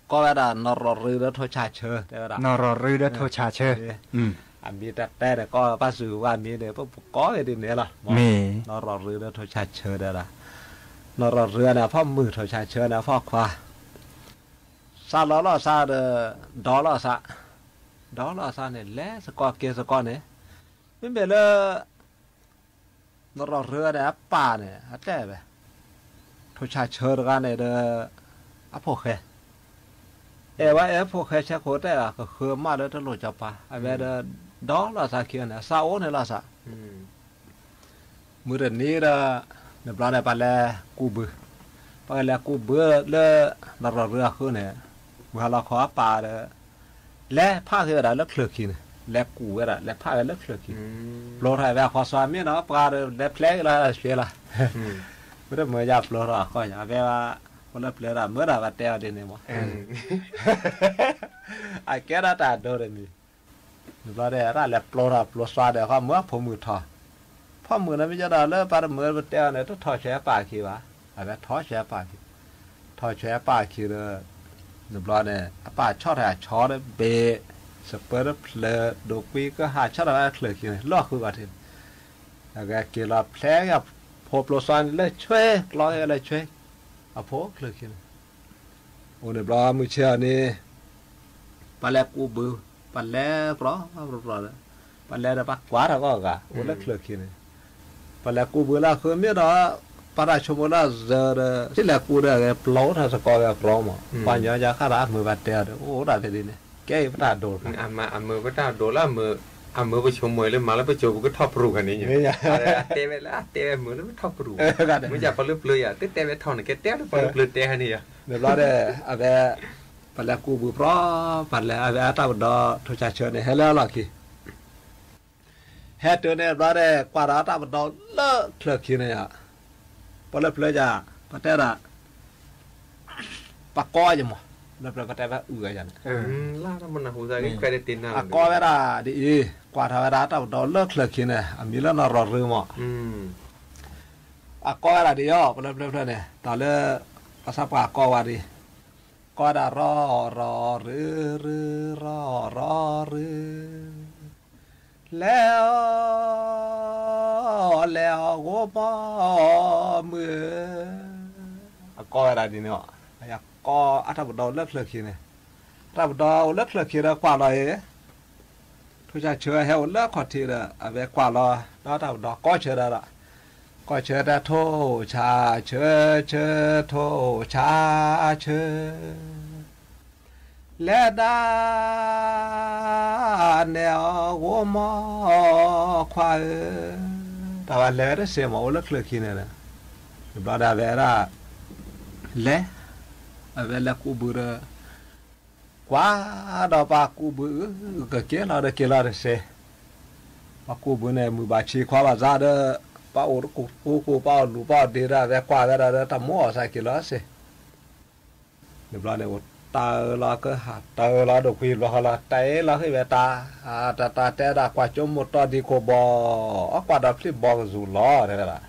ကိးဝဲဒၣ် နီၢ်ရီၢ်ရူဒီးထိၣ်ဆၣ်ဆၢ တဲဝဲဒၣ် နီၢ်ရီၢ်ရူဒီးထိၣ်ဆၣ်ဆၢ အမံၤတၢ်တဲန့ၣ် ကိးပၢ်စူၤဝဲမံၤန့ၣ် ပကိးဝဲဒ်န့ၣ်လီၤ နီၢ်ရီၢ်ရူဒီးထိၣ်ဆၣ်ဆၢတဲဝဲဒၣ် နီၢ်ရီၢ်ရူန့ၣ် အဖီမုၢ် ထိၣ်ဆၣ်ဆၢန့ၣ် အဖီခွါ စးလီၤလီၤစးဒီး ဒီးလီၤစး ဒီးလီၤစးန့ၣ် လဲၤစ့ၢ်ကီးက့ၤစ့ၢ်ကီးန့ၣ် မ့မ့ၢ်လၢ နီၢ်ရီၢ်ရူန့ၣ် အပၢ်န့ၣ် အတဲဝဲ ထိၣ်ဆၣ်ဆၢတဂၤန့ၣ်ဒီး အဖိၣ်ဃဲ အဲၣ်ဝဲအဲၣ်ဖိၣ်ဃဲဆဲခိၣ်တဲဘၣ် ကဃၢၤမးလၢတလိၣ်စီၤပၤ အဝဲဒီး ဒီးလီၤစးခံန့ၣ် စးအိၣ်န့ၣ်လီၤစး မုၢ်တနံၤဒီး နဘျီန့ၣ် ပလဲၤကူးဘု ပကလဲၤကူးဘုလၢ နီၢ်ရီၢ်ရူအဃုန့ၣ် မုၢ်ဟါလီၤခီအပၢ်ဒီး လဲၤဖးက့ၤဝဲဒၣ်လၢချၢၣ်ခံန့ၣ် လဲၤကူးဝဲဒၣ် လဲၤဖးဝဲလၢချၢၣ်ခံ ပျိထီၣ်ဝဲအဃီ စီၤမ့ၢ်နီၤ ပှၤဒီး လဲၤဖျဲက့ၤလီၤဆှဲလီၤ မ့တမ့ၢ်ယါပျိထီၣ်အဃီ အဝဲ ပလၢပျၢၤဒၣ်မၢဒၣ်ပတဲအီၤဒ်န့ၣ်မး အကဲဒၣ်တၢ်ဒိတမံၤ နဘျီဒီး တၢ်လဲၤပျိထီၣ်ပျိသွါဒီး ဃီမုၢ်အဖိမုၢ်ထီၣ် ဖိမုၢ်န့ၣ်မ့ၢ်ကဒီးလၢပှၤတမုာ်ပတဲအီၤန့ၣ် တထီၣ်ဆဲးအပၢ်အခံဘၣ် အဝဲထီၣ်ဆဲးအပၢ်အခံ ထီၣ်ဆဲးအပၢ်အခံဒီး နဘျီန့ၣ် အပၢ်ဆီၣ်ထီၣ်အဆီဒီးဘ့ၣ် စပၢတဖျၢၣ် ဒိးကွံကဟၣ်ဆီၣ်ထီၣ်ဝဲချၢၣ်ခံန့ၣ် လီၢ်ဃုဂီၤထံးန့ၣ် အဝဲက့ၤလီၤဖျဲက့ၤအဖိပျိသွါန့ၣ်လၢဆွဲ ကျီက့ၤဝဲလၢဆွဲ အဖိချၢၣ်ခံန့ၣ် အိၣ်န့ၣ်ဘျီမုၢ်ဆ့ၣ်အီၤန့ၣ် ပလဲၤကူးဘု ပလဲၤပြီပြီဒီး ပလဲၤဒီးပကွၢ်ထီၣ်ကီၢ်ဂၤ အိၣ်လၢချၢၣ်ခံန့ၣ် ပလဲၤကူးဘုလၢအဃုမ့ၢ်ဒီး ပတၢ်ဆိကမိၣ်လၢအစၢၤဒီး ထံၣ်လဲၤကူးဒီးအဂဲၤပျီထီၣ်စ့ၢ်ကီးဝဲပြီမး ပှၤညီယါခါဒီးအမုာ်ဘၣ်တဲအီၤဒီး အိၣ်ဒၣ်ဖဲဒ်န့ၣ် ကဲအံၤပတၢ်ဒိၣ် အမုာ်ပတၢ်ဒိၣ်လၢ အမုာ်ပဆိကမိၣ်လၢမၤလၢပစိၤပကထီၣ်ပရူၢ်ခါန့ၣ် အတဲဝဲလၢအတဲဝဲမုာ်လၢပထီၣ်ပရူၢ် မ့ၢ်ယါပှၤလၢပျၢၤယၤ တတဲဝဲထီၣ်န့ၣ် ကဲတဲလၢပျၢၤပျၢၤတဲခါန့ၣ်ယၤ နဘျီဒီး အဝဲ ပလဲၤကူးဘုပြီ ပလဲၤအဝဲအတၢ်ပဒီ ထိၣ်ဆၣ်ဆၢန့ၣ် ဟဲလၢအလီၢ်ခံ ဟဲတုၤန့ၣ်ဘျီဒီး ကွၢ်ဒီးအတၢ်ပဒီလၢချၢၣ်ခံန့ၣ်ယၤ ပလၢပျၢၤယၤ ပတဲဒၣ် ပကိးယမး လၢပျၢၤပတဲဘၣ်အုၣ်ဂၤယၤန့ၣ် အကိးဝဲဒၣ်ဒ်အံၤ ကွၢ်ထီၣ်ဝဲဒၣ်အတၢ်ပဒီလၢချၢၣ်ခံန့ၣ် အမံၤလၢနီၢ်ရီၢ်ရူမး အကိးဝဲဒၣ်ဒ်အံၤ ပလၢပျၢၤဖျၢၣ်န့ၣ် တၢ်လၢ ပှၤသးပှၢ်ကိးဝဲဒၣ် ကိးဝဲဒၣ်ရီၢ်ရီၢ်ရူရူ ရီၢ်ရီၢ်ရူ လဲၤအီၤ လဲၤအီၤဂိၢ်မီၢ်မုၢ်ဧၢ အကိးဝဲဒၣ်ဒ်န့ၣ် ကိးအတၢ်ပဒီအိၣ်လၢချၢၣ်ခံန့ၣ် အတၢ်ပဒီအိၣ်လၢချၢၣ်ခံဒီးကွၢ်လီၤအံၤ ထိၣ်ဆၣ်ဆၢဟဲအိၣ်လၢခီၣ်ထံးဒီး အဝဲကွၢ်လီၤ ဒီးတၢ်ပဒီကိးဆၢဒီး ကိးဆၢတၢ်ထိၣ်ဆၣ်ဆၢ ဆၢ ထိၣ်ဆၣ်ဆၢ လဲၤဒၣ်နဲၣ်အီၤဂိၢ်မီၢ်ခွါဧၢ, တၢ်ဝဲလဲၤဝဲတစဲးမး အိၣ်လၢချၢၣ်ခံန့ၣ်ဒီး တဘျီဒီးအဝဲဒၣ် လဲၤ အဝဲလဲၤကူးဘုဒီး ကွၢ်ဒီးပှၤကူးဘုအုၣ် ကက့ၤလီၤဒီးက့ၤလီၤတစဲး, ပှၤကူးဘုန့ၣ် မုာ်ဘၣ်ဆံးခွါဘၣ်ဆါဒီး ပှၤအိၣ်တကူာ်ကူာ် ပှၤအိၣ်လူၤပှၤအိၣ်ဒ့ဒီး အဝဲကွၢ်ဝဲဒၣ်ဒီး တၢ်မိၣ်အီၣ်စၢ်က့ၤလီၤတစဲး န့ၣ်ဘျီန့ၣ် အိၣ်တၢ်အၢလီၤကဟၣ် တၢ်အၢလီၤဒိၣ်ကွံာ်ဘျီဃီလီၤ တၢ်အၢလီၤဃ့ၢ်ဝဲတၢ်, တၢ်တၢ်တဲဒၣ်ကွၢ်ကၠိမိၢ်တီဒံခိၣ်ဘီ, အကွၢ်ဒီးဖျံၣ်ဘီကစူၤလီၤ တဲဝဲဒၣ်,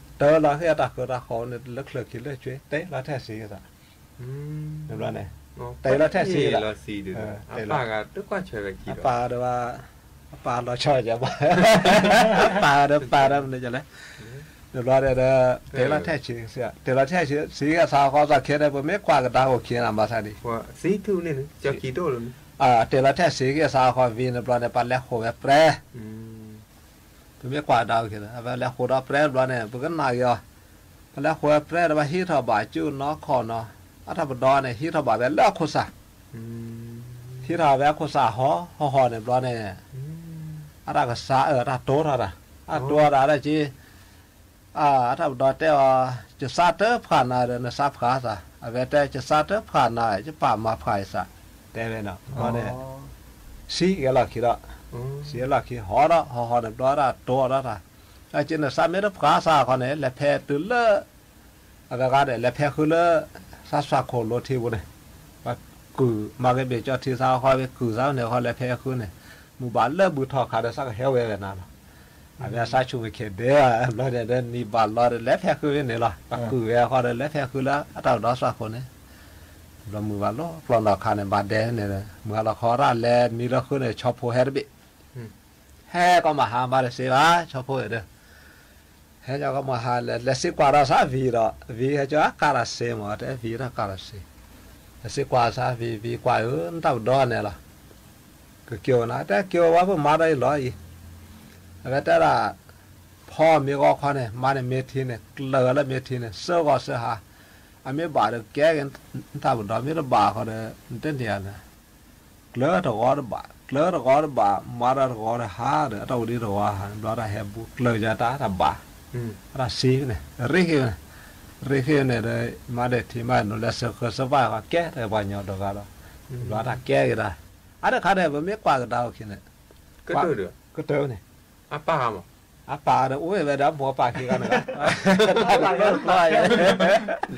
တၢ်အၢလီၤဃ့ၢ်တၢ်ဃၢတၢ်ဃီန့ၣ် လၢချၢၣ်ခံလၢဆွ့ တဲလီၤထဲစံးကသး, န့ၣ်ဘျီန့ၣ်, တဲလီၤထဲစံးကသး, အပၢ်ဂၤတကွၢ်ဆၢဝဲခံဒီး အပၢ်ဒီး အပၢ်လီၤဆီယဘၣ်, အပၢ်ဒီးပၢ်ဒီးမနုၤလဲၣ် န့ၣ်ဘျီဒီး တဲလီၤထဲဆံး, တဲလီၤထဲဆံးကသးဃီ သီခဲန့ၣ် ပမ့ၢ်ကွၢ်ကဒါအိၣ်ခံန့ၣ် ဘၣ်ဆၣ်ဒံး, တဲလီၤထဲဆံးကသးဃီ ဝံၤန့ၣ်ဘျီန့ၣ် ပလဲၤဃိးဝဲပြဲ, ပမ့ၢ်ကွၢ်ကဒါအိၣ်ခံန့ၣ် အဝဲလဲၤဃိးဒီးပြဲတဘျီန့ၣ် ပကနၣ်က့ၤအီၤ, ပလဲၤဃိးဝဲပြဲဒီး ပဟံးထီၣ်ဘၣ်ကၠူနီၢ်ခီၣ်နီၢ်, အတၢ်ပဒီန့ၣ် ဟံးထီၣ်ဘၣ်ဝဲလၢအခိၣ်စၢ် ထံထီၣ်ဝဲခိၣ်စးဟီၣ်ဟီၣ်ဟီၣ်န့ၣ်ဘျီန့ၣ်, အတၢ်ကစးအၢ တၢ်တိထီၣ်တၢ်, အတိထီၣ်တၢ်ဒ်က့, အတၢ်ပဒီတဲအီၤ, ယစးတဖှးနၤဒီး နစးဖှးစး, အဝဲတဲ ယစးတဖှးနၤ ယပာ်မၤဖှးယစး, တဲဝဲန့ၣ်, ဘျီန့ၣ် စံးကဲလီၢ်ခံဒီး, စံးလီၢ်ခံ ဟီၣ်ဒီးဟီၣ်ဟီၣ်န့ၣ်ဘျီတၢ်တိထီၣ်တၢ်, အက့နစးမ့ၢ်တဖှးစးခီန့ၣ် လဲၤဖဲတုၤလၢ အဝဲဂၤဒီး လဲၤဖဲဃုလၢ စးစွၣ်ခိၣ်လိထံပူၤန့ၣ်, ပှၤကုၢ်မၤက့ၤဘ့ၣ်ကၠီထံသးခီ ဝဲကုၢ်သးန့ၣ်ခီ လဲၤဖဲဃုန့ၣ်, မုၢ်ဘၣ်လၢဘုၣ်ထီၣ်ခးဒီး စးကဟဲဝဲဝဲနၤလီၤ. အဝဲအစးဆူၣ်က့ၤခဲဒဲး ဘျီန့ၣ်ဒီး နံၤဘၣ်လီၤဒီး လဲၤဖဲဃုဝဲန့ၣ်လီၤ. ပှၤကုၢ်ဝဲခီဒီး လဲၤဖဲဃုလၢအတၢ်ပဒီစးခိၣ်န့ၣ်, ဘျီမုၢ်ဘၣ်လီၤ ကျီၢ်နီၢ်ခါန့ၣ် ဘၣ်ဒဲန့ၣ်, မုၢ်ဟါလီၤခီရၣ်လဲၤမံလီၤဃုန့ၣ် ဆီဖိဟဲတဘ့ၣ် ဟဲကီမၤဟါ မၤတစ့ဘၣ် ဆီဖိဒီး, ဟဲကီမၤဟါလဲၤ လဲၤစံးကွၢ်ဒီးစးဝံၤဒီး ဝံၤဟဲကီအကါတၢ်စ့မး တဲဝံၤတၢ်ကါတၢ်စ့, လဲၤစံးကွၢ်စးဝံၤ ဝံၤကွၢ်ဧၢ နတၢ်ပဒီန့ၣ်လီၤ. ကက့ၤအိၣ်နၤ တဲက့ၤအိၣ်ဝဲ ပမၤဒီးအံၤလီၤအံၤ, အဝဲတဲဒၣ် ဖီမ့ၢ်ဂီၤခီန့ၣ် မါန့ၣ်မ့ၢ်ထံန့ၣ် ကျၢၤလၢမ့ၢ်ထံန့ၣ် စၢဂီၤစၢဟါ, အမ့ၢ်ဘၣ်ဒီးကဲက့ၤ နတၢ်ပဒီ မ့ၢ်တဘၣ်ဃီဒီး နတန့ၢ်ဧါန့ၣ် ကျၢၤတဂီၤတဘၣ် ကျၢၤတဂီၤတဘၣ် မၤတၢ်တဂီၤတဟါဒီး အတၢ်အိၣ်ဒံးတဂီၤဟါ ဘျီတၢ်ဟဲဘူးကျၢၤယၤတၢ်တဘၣ်, အတၢ်စံးန့ၣ် ရ့ဃ့န့ၣ်, ရ့ဃ့န့ၣ်ဒီး မါဒဲးထံမါဒဲးနိ လဲၤစၢဃၢၤစၢဘၣ်ဃီ ကဲတပှၤကညီတဂၤဒီး, ဘျီတၢ်ကဲက့ၤတၢ်, အါတခါဒီး ပမ့ၢ်ကွၢ်ကဒါအီၤခံန့ၣ်, ကတၢၢ်န့ၣ်, အပၢ်ဒီးအိၣ်ဝဲဒီးမိၢ်ပၢ်ခံဂၤန့ၣ်,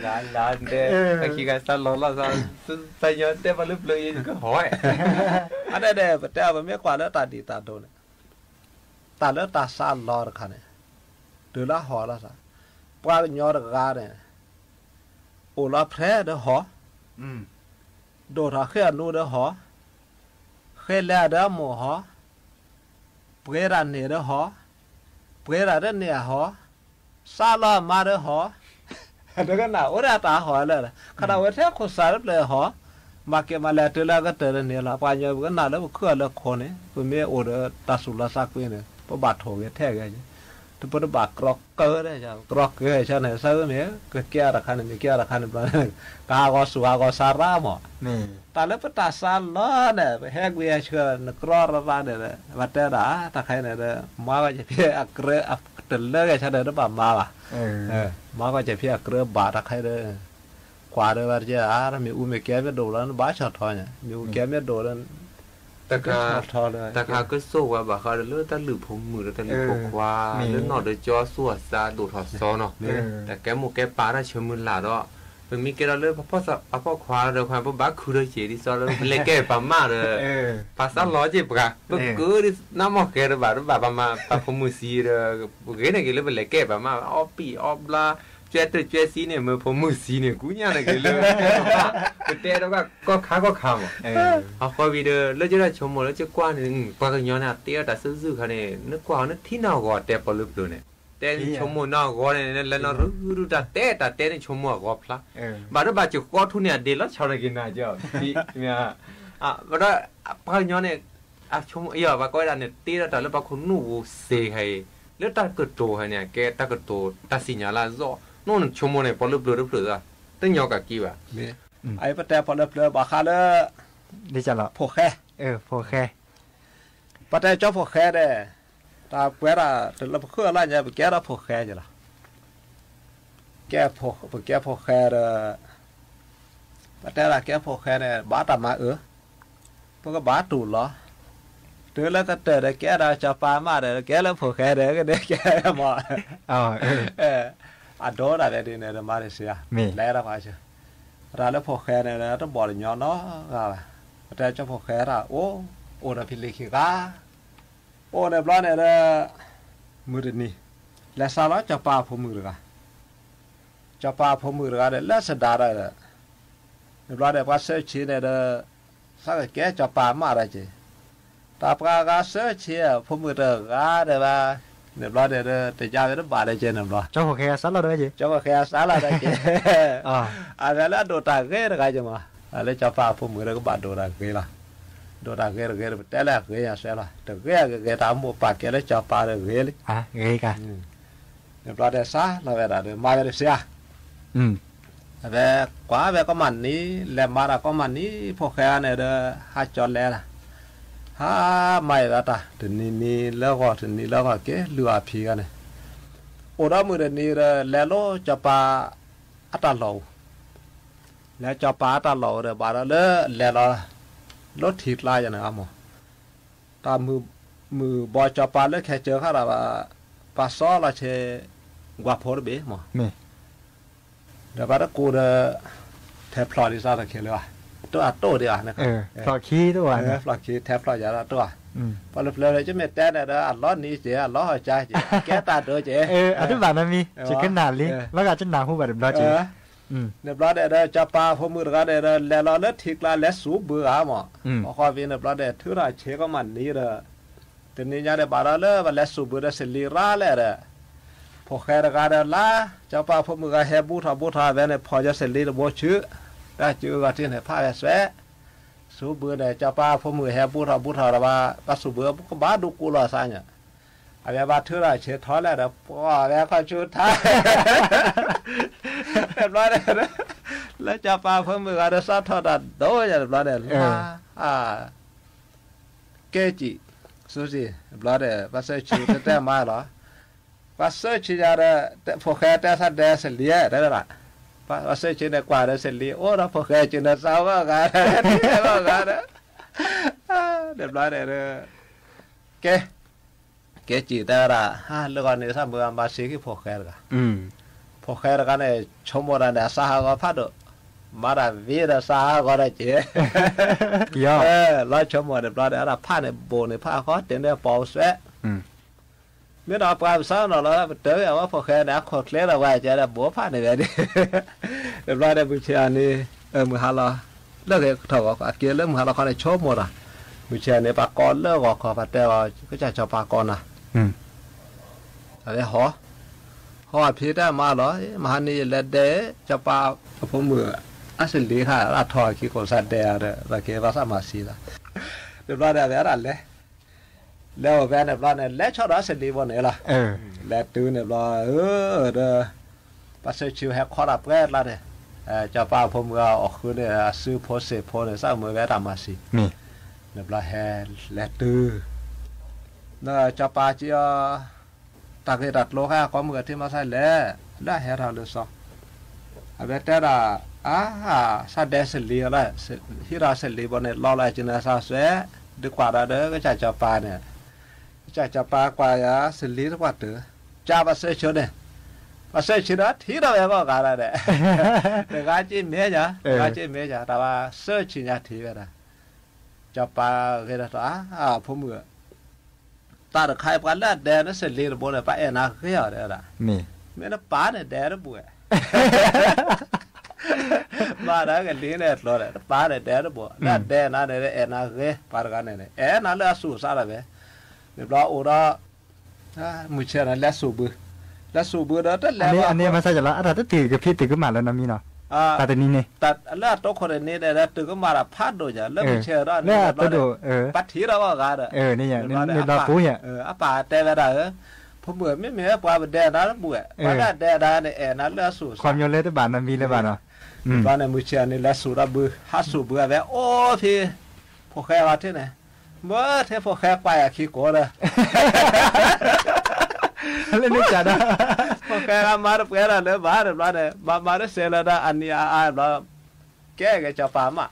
လၢလၢတဲ အခံဂၤစးလီၤလီၤ သးညီတဲပှၤလၢပျၢၤအံၤကဟီၣ်, အန့ၣ်ဒီး ပတဲအီၤ ပမ့ၢ်ကွၢ်လၢတၢ်ဒ်တၢ်ဒိၣ်န့ၣ်, တၢ်လၢတၢ်စးလီၤတခါန့ၣ်, တုၤလၢဟီၣ်လီၤစး, ပှၤကညီတဂၤန့ၣ်, အိၣ်လီၤဖျဲၣ်ဒီးဟီၣ်, ဒိၣ်ထီၣ်ဃ့ၢ်အနူဒီးဟီၣ်, ဃ့ၢ်လဲၤဒီးအမိၢ်ဟီၣ်, ပှ့ၤတၢ်န့ၣ်ဒီးဟီၣ်, ပှ့ၤတၢ်တန့ၢ်အဟီၣ်, စးလီၤအမါဒီးဟီၣ်, တကနၣ်အိၣ်ဒၣ်တၢ်ဟီၣ်လၢာ်, ခးဒၣ်ဝဲထဲခိၣ်စးတဖျၢၣ်ဟီၣ်, မၤက့ၤမၤလဲၤတုၤလၢအကတၢၢ်တန့ၢ်လီၤ. ပှၤကညီပကနၣ်လၢပခုၣ်အီၤလၢခိၣ်န့ၣ် ပမ့ၢ်အိၣ်ဒီးတၢ်သူၣ်လီၤသးကွံန့ၣ် ပဘၣ်ထိၣ်ဂဲၤထဲဂဲၤ, တပတဘၣ်ကြီကၢဒဲး, ကြီကၢဆၢန့ၣ် ဆၢမ့ၢ်ကကဲအီၤတခါန့ၣ် မ့ၢ်ကဲအီၤတခါန့ၣ်ဘျီန့ၣ်, ကဟးဂီၤဆူၣ်ဟးဂီၤဆါရၣ်မး, တၢ်လၢပတၢ်စးလီၤန့ၣ် ပဟဲကွံာ်အဆၢ နကြီရၣ်ရၣ်န့ၣ် ပတဲဒၣ် တၢ်ခါအံၤန့ၣ်ဒီး မၤဂီၤက့ၤဖဲအကြၢး တလၢဂဲၤဆၢန့ၣ် တဘၣ်မၤဘၣ်, မၤဂီၤက့ၤဖဲအကြၢးဘၣ်တၢ်ခါအံၤဒီး ကွၢ်ဒီးဝဲတက့ၢ် မ့ၢ်အူမ့ၢ်ကဲမ့ၢ်ဒိၣ်လီၤ နဘၣ်ဆီၣ်ထီၣ်ညါ, မ့ၢ်အူကဲမ့ၢ်ဒိၣ်လီၤ တခါ တခါကစိၢ်ဝဲဘၣ်ဃးဒီးလၢတၢ်လုၢ်ဖိမုၣ်ဒီး တၢ်လုၢ်ဖိခွါ လၢနီၢ်ဒီးကၠီဆူၣ်အသးဒိၣ်ထီၣ်စီနီၤ, တၢ်ကဲမိၢ်ကဲပၢ်တၢ်ဆၢမုၢ်လၢ်ဒီး ပမ့ၢ်ကဲထီၣ်လၢပှၤဖှီၣ်ခွါဒီး ပဘၣ်ခုဒီးက့ၤဒ်သိးလၢ ပလဲၤကဲပှၤမၢ်ဒီး ပှၤစးလီၤက့ၤပှၤ ပကဒ်နၢ်မီၢ်ဃဲတဘၣ် တဘၣ်ပှၤမၤ ပှၤဖိမုၣ်ဆံးဒီး ဂ့ၤန့ၢ်က့ၤလၢပလဲၤကဲပှၤမၢ် အီၣ်ပံၣ်အီၣ်ဘျါ ကၠွဲတၢ်ကၠွဲစံန့ၣ် မ့ၢ်ဖိမုၣ်ဆံးန့ၣ် ကူညါန့ၢ်က့ၤလၢ ပတဲဒီးကီၢ်ခါကီၢ်ခါမး, အဃီဝံၤဒီး လၢကဒီးဆိကမိၣ်လၢကကွၢ်န့ၣ် ပှၤကညီန့ၣ် အတ့အီၣ်တၢ်စုၣ်စုၣ်ခါန့ၣ် နကွၢ်အီၤနထံၣ်နီၢ်ဂီၤတဲပီၤလၢပျၢၤန့ၣ် တဲဆိကမိၣ်နီၢ်ဂီၤန့ၣ် လဲၤနီၢ်ရူဒူတၢ်တဲတၢ်တဲန့ၣ်ဆိကမိၣ်အဂီၤဖျါ, ဘၣ်ဒိဘၣ်စၢၤဃီထူန့ၣ် အဒ့လီၤဆီန့ၢ်က့ၤနၤကီ, ဘၣ်ဒီး ပှၤကညီန့ၣ် အဆိကမိၣ်အံၤ ပှၤကိးဝဲဒၣ်န့ၣ် တ့ဒီးတၢ်လၢပှၤခိၣ်နူာ်ဧိၤစ့ၢ်ကီးအံၤ လၢတၢ်ကတိၤဟဲန့ၣ် အကဲတၢ်ကတိၤတၢ်စံၣ်ညီၣ်လၢအသီၣ် နီၢ်နဆိကမိၣ်န့ၣ် ပီၤလၢပျၢၤတဖျၢၣ်သး တညီကးက့ဘၣ်, အအံၤပတဲပီၤလၢပျၢၤဘၣ်ဃးလၢ ဖိၣ်ဃဲ, ဖိၣ်ဃဲ, ပတဲကၠီဖိၣ်ဃဲဒီး တၢ်ကွဲးဒၣ်တလၢပဃုအလၢ်ညါ ပကဲထီၣ်ဖိၣ်ဃဲက့ၤလီၤ, ပကဲဖိၣ်ဃဲဒီး ပတဲဒၣ်ကဲဖိၣ်ဃဲန့ၣ် ဘၣ်တၢ်မၤအၢ, ပကဘၣ်တူၢ်လီၤ, တုၤလၢကတၢၢ်ဒီးကဲဒၣ်စီၤပၤမးဒီး ကဲလၢဖိၣ်ဃဲဒီး ကဒဲကဲမး, အဒိဒၣ်လဲာ်ဒ်န့ၣ်ဒီး မၤတစံးဧါ, လဲၤဒၣ်ပှၤစၢၤ, တၢ်လၢဖိၣ်ဃဲန့ၣ်ဒီး တဘီၣ်တညီနီတဂၤဘၣ်, ပတဲကၠီဖိၣ်ဃဲတၢ်အိၣ်, အိၣ်ဒီးဖံလံၤခံဂၤ, အိၣ်န့ၣ်ဘျီန့ၣ်ဒီး မုၢ်တနံၤ လဲၤစးလီၤစီၤပၤအဖိမုၣ်တဂၤ, စီၤပၤအဖိမုၣ်တဂၤဒီး လၢစဒါဒီး န့ၣ်ဘျီဒီး ပှၤဆၢဆံးန့ၣ်ဒီး သးကကဲစီၤပၤမးဒီးက့ၤ, တၢ်ပှၤဂၤဆၢဆံးအဖိမုၣ်တဂၤဒီးဘၣ်, န့ၣ်ဘျီန့ၣ်ဒီး တယါဝဲတဘၣ်ဒီးက့ၤန့ၣ်ဘျီ, ကၠီဖိၣ်ဃဲစးလီၤဒီးက့ၤ, ကၠီဖိၣ်ဃဲစးလီၤဒီးက့ၤ, အဂၤလၢအဒိၣ်တၢ်ဂ့ၤတဂၤက့ၤမး, လၢစီၤပၤအဖိမုၣ်ဒီးကဘၣ်ဒိၣ်တၢ်ဂ့ၤလီၤ, ဒိၣ်တၢ်ဂ့ၤတဂ့ၤဒီး ပတဲလၢအဂ့ၤညါစဲလီၤ, တဂ့ၤအဂ့ၤဂ့ၤ တၢ်မိၢ်ပၢ်ကဲလၢစီၤပၤဒီးဂ့ၤလံ န့ၣ်ဘျီဒီးစးလီၤဝဲဒၣ်ဒီး မၤဝဲတစံးဧါ, အဝဲကွၢ်ဝဲကီၢ်မးနံၤ, လဲၤမၤတၢ်ကီၢ်မးနံၤ, ဖိၣ်ဃဲဂၤန့ၣ်ဒီး ဟးကၠီလဲလၢ်, ဟးမၤအံၤဝဲတၢ် တနံၤနံၤလၢဂီၤ တနံၤလၢဂီၤ က့ၤလုၢ်အီၤဖံဂၤန့ၣ်, အိၣ်ဒီးမုၢ်တနံၤဒီး လဲၤလၢစီၤပၤအတၢ်လီၢ်အိၣ်, လဲၤစီၤပၤအတၢ်လီၢ်အိၣ်ဒီး ဘၣ်ဒီးလၢလဲၤလီၤ လၢထံကျါယၤန့ၣ်မး, တၢ်မုၢ်ဘီစီၤပၤလၢခဲစၢၢ်ခါဒီး ပှၤစီလီၤဆဲး ကွၢ်ဖိတဘ့ၣ်မး, ဒီးပှၤတကူဒီး ထဲဖျိးဒ်သိးတခဲလၢာ်ဘၣ်, တိၢ်အတိၢ်ဒံးဘၣ်န့ၣ်, ဖျိးခံ, ထဲဖျိးယၤဒီးတိၢ်ဧါ, ပှၤလၢပျၢၤလၢ ကမ့ၢ်တဲန့ၣ်ဒီး အလီၤနံၤက့ၤ အလီၤဟီၣ်ကၢက့ၤ ကဲတၢ်ဒိက့ၤ, အတဘၣ်နီတမံၤ ယကနၣ်လံ, လီၤဂာ်ကနၣ်ဟူဘၣ်တဘျီက့ၤ, န့ၣ်ဘျီဒဲးဒီး စီၤပၤဖိမုၣ်တဂၤဒဲးဒီး လဲၤလီၤလၢထံကျါ လဲၤစူးဘုဧါမး, အဃိဖဲန့ၣ်ဘျီဒဲး ထုးထီၣ်ဆဲးကီးမးနံၤဒီး တနံၤညါဒဲး ဘၣ်ဒီးလၢပလဲၤစူးဘုဒီး စလံၤရၤလဲၣ်ဒီး ဖိၣ်ဃဲတဂၤဒီးလၢ စီၤပၤဖိမုၣ်ဂၤဟဲဘူးထီၣ်ဘူးထီၣ် အဝဲန့ၣ် ဖီၣ်ယစလံၤတဘိဆူ တၢ်စုဂီၤထံန့ၣ် ဖးဝဲစွဲ စူးဘုန့ၣ် စီၤပၤဖိမုၣ်ဟဲဘူးထီၣ်ဘူးထီၣ်ဒီး ဘၣ်စူးဘုကဘၣ်ဒူကူလီၤသးညါ, အဝဲဘၣ်ထုးထီၣ်ဆဲးထီၣ်လဲၣ်ဒီး ပှၤဝဲခီၣ်ဆူထါ တဘျီန့ၣ် လၢစီၤပၤဖိမုၣ်ဂၤဒီး စးထီၣ်တၢ်ဒိညါတဘျီန့ၣ် လါ ကဲကံၣ် စူစံ တဘျီဒီး ပှၤစၢၢ်ဆံတတဲမၤလီၤ, ပှၤစၢၢ်ဆံညါဒီး ဖိၣ်ဃဲတဲသးဒဲးစလံၤ တဲဝဲဒၣ်, ပှၤစၢၢ်ဆံန့ၣ်ကွၢ်ဒီးစလံၤ အိၣ်ဒီးဖိၣ်ဃဲဆံန့ၣ် စးဂီၢ်ဂၤဒီး ထံဂီၢ်ဂၤဒီး တဘျီဒီး ကဲ ကဲကံၣ်တဲဝဲဒၣ်, လၢဂီၤန့ၣ် သးမုာ်အမၤစံးက့ၤဖိၣ်ဃဲတဂၤ, ဖိၣ်ဃဲတဂၤန့ၣ် ဆိကမိၣ်တၢ်န့ၣ် အစးဟးဂီၤဖးဒိၣ်, မၤတၢ်ဝံၤဒီးစးဟးဂီၤဒီးက့ၤ, လီၤဆိကမိၣ်န့ၣ်ဘျီဒီး အတၢ်ဖးန့ၣ် ဘိၣ်န့ၣ်ဖးဃီ တဲန့ၣ်ပိာ်စွဲ မ့ၢ်ဒီးပှၤပစးနီၤလီၤ ပတၢ်ဝဲအဝဲဖိၣ်ဃဲန့ၣ် အခိၣ်ချ့ဒီးဝဲကဲဒီး ဘိၣ်ဖးန့ၣ်ဝဲဒၣ်, တဘျီဒီးမုၢ်ဆ့ၣ်အီၤန့ၣ် မုၢ်ဟါလီၤ လၢဂ့ၤကထီၣ်ဂီၤခီ အက့ၤလၢမုၢ်ဟါလီၤခီန့ၣ် ဆိကမိၣ်တၢ်, မုၢ်ဆ့ၣ်အီၤန့ၣ် ပှၤကိးလၢဂီၤခီ ပှၤတဲအီၤ ကစၢ်စီၤပၤကိးနၤ အဝဲဟီ, ဟီအဖံတဲမၤလီၤ, မဟါန့ၣ်ယလဲၤဒဲး စီၤပၤအဖိမုၣ် အစလံၤခါ အထီၣ်ခံကိးစးဒဲးဒီး က့ၤဘၣ်သးမၤစံးလီၤ, တဘျီဒီးအဝဲဒၣ်လဲၤ လဲၤအိၣ်ဖဲန့ၣ်ဘျီန့ၣ် လဲၤဆီဒီးစလံၤဘိန့ၣ်လီၤ, လဲၤတုၤန့ၣ်ဘျီ ဒီး ပှၤစၢၢ်ဆံးဟဲခီတၢ်ပှဲၤလီၤန့ၣ်, စီၤပၤအဖိမုၣ်အီၤဃုန့ၣ် အစုဖိစ့ၢ်ဖိန့ၣ် သးမုာ်ဝဲတၢ်မၤစံး, န့ၣ်ဘျီဟဲလဲၤတုၤ စီၤပၤက့ၤအီၤ, တၢ်ဂ့ၢ်တၢ်ကျိၤခါ ကိးမုၢ်ကထံမၤဆါလဲၣ်, လၢအဟဲထီၣ်လၢစီၤ, အဝဲတဲဒၣ်, အါ, စးဒဲးစလံၤလီၤ, ဟံးထီၣ်စလံၤဘိန့ၣ် လီလီၤက့ၤန့ၣ်သးစွဲ, ဒုးကွၢ်ဒီးဒီး ကစၢ်စီၤပၤန့ၣ်, ကစၢ်စီၤပၤကွၢ်ယၤစလံၤတကွၢ်တၢၢ်, ကၢ်ပှၤစၢၢ်ဆံးန့ၣ်, ပှၤစၢၢ်ဆံးဒီးထံၣ်ဒီးဝဲဂီၢ်ဂၤဒီး, တဂၤက့ၤမ့ၢ်ညါ, တဂၤက့ၤမ့ၢ်ညါ, တၢ်ပှၤစၢၢ်ဆံးညါထံၣ်ဝဲဒၣ် စီၤပၤဂ့ၤဒီးတၢ်, ဖိမုၣ်ဧၢ, တၢ်တခါအံၤပှၤလၢအဒဲးနစလံၤတဘိန့ၣ် ပှၤအဲၣ်နၤဂ့ၤအီၤတဲဝဲဒၣ်, မ့ၢ်နပၢ်န့ၣ်ဒဲးတဘူးဧါ, မၤဒီးကလံၤန့ၣ်အကျိၤဒီး နပၢ်န့ၣ်ဒဲးတဘူး, လၢအဒဲးနၤန့ၣ် အဲၣ်နၤဂ့ၤ, ပှၤတဂၤန့ၣ် အဲၣ်နၤလၢအစူၢ်အစးလီၤဝဲ, န့ၣ်ဘျီအိၣ်ဒီး မုၢ်ဆ့ၣ်န့ၣ် လဲၤစူးဘု, လဲၤစူးဘုဒီးတလဲၤဘၣ်, အန့ၣ်မၤစၢ်ယလီၤ အတၢ်တတုၤကဖံးတုၤကမၤလၢနီတမံၤနီၤ, တၢ်တနံၤန့ၣ်, လၢအတိခိၣ်တနံၤန့ၣ်ဒီး တုၤကမၣ်တၢ်ဖးဒိၣ်ညါ လၢမုၢ်ဆ့ၣ်ဒီးန့ၣ်, ပှၤထံၣ်ဒီးဂီၢ်ဂၤဒီး, အပၢ်တဲဝဲဒၣ်ဧၢ, ဖိမုၣ်မ့မ့ၢ်ပှၤပဒဲးနၤတဘူးဧါ, ပှၤလၢအဒဲးနၤန့ၣ် အဲၣ်နၤလၢအစူၢ်အစး, ခီပညီလၢတဘၣ်နီတမံၤလၢၤဘၣ်နီၤ, န့ၣ်ဘျီန့ၣ် မုၢ်ဆ့ၣ်န့ၣ် လဲၤစူးဒီးဘု, ဟးစူးဘုအဝဲအိၣ်ဖဲ ဖိၣ်ဃဲဂၤထံၣ်န့ၣ်, မ့ၢ်ထဲဖိၣ်ဃဲကွၢ်ယၤခံကိးဒီး လၢန့ၣ်ကဒီး ဖိၣ်ဃဲဂၤမၤတပှဲၤဒီးလၢၤဘၣ်န့ၣ်ဘျီန့ၣ် မၤမၤတစဲးလၢၤဒီးအနံၤအါအါဘျီ, ကဲက့ၤစီၤပၤမး,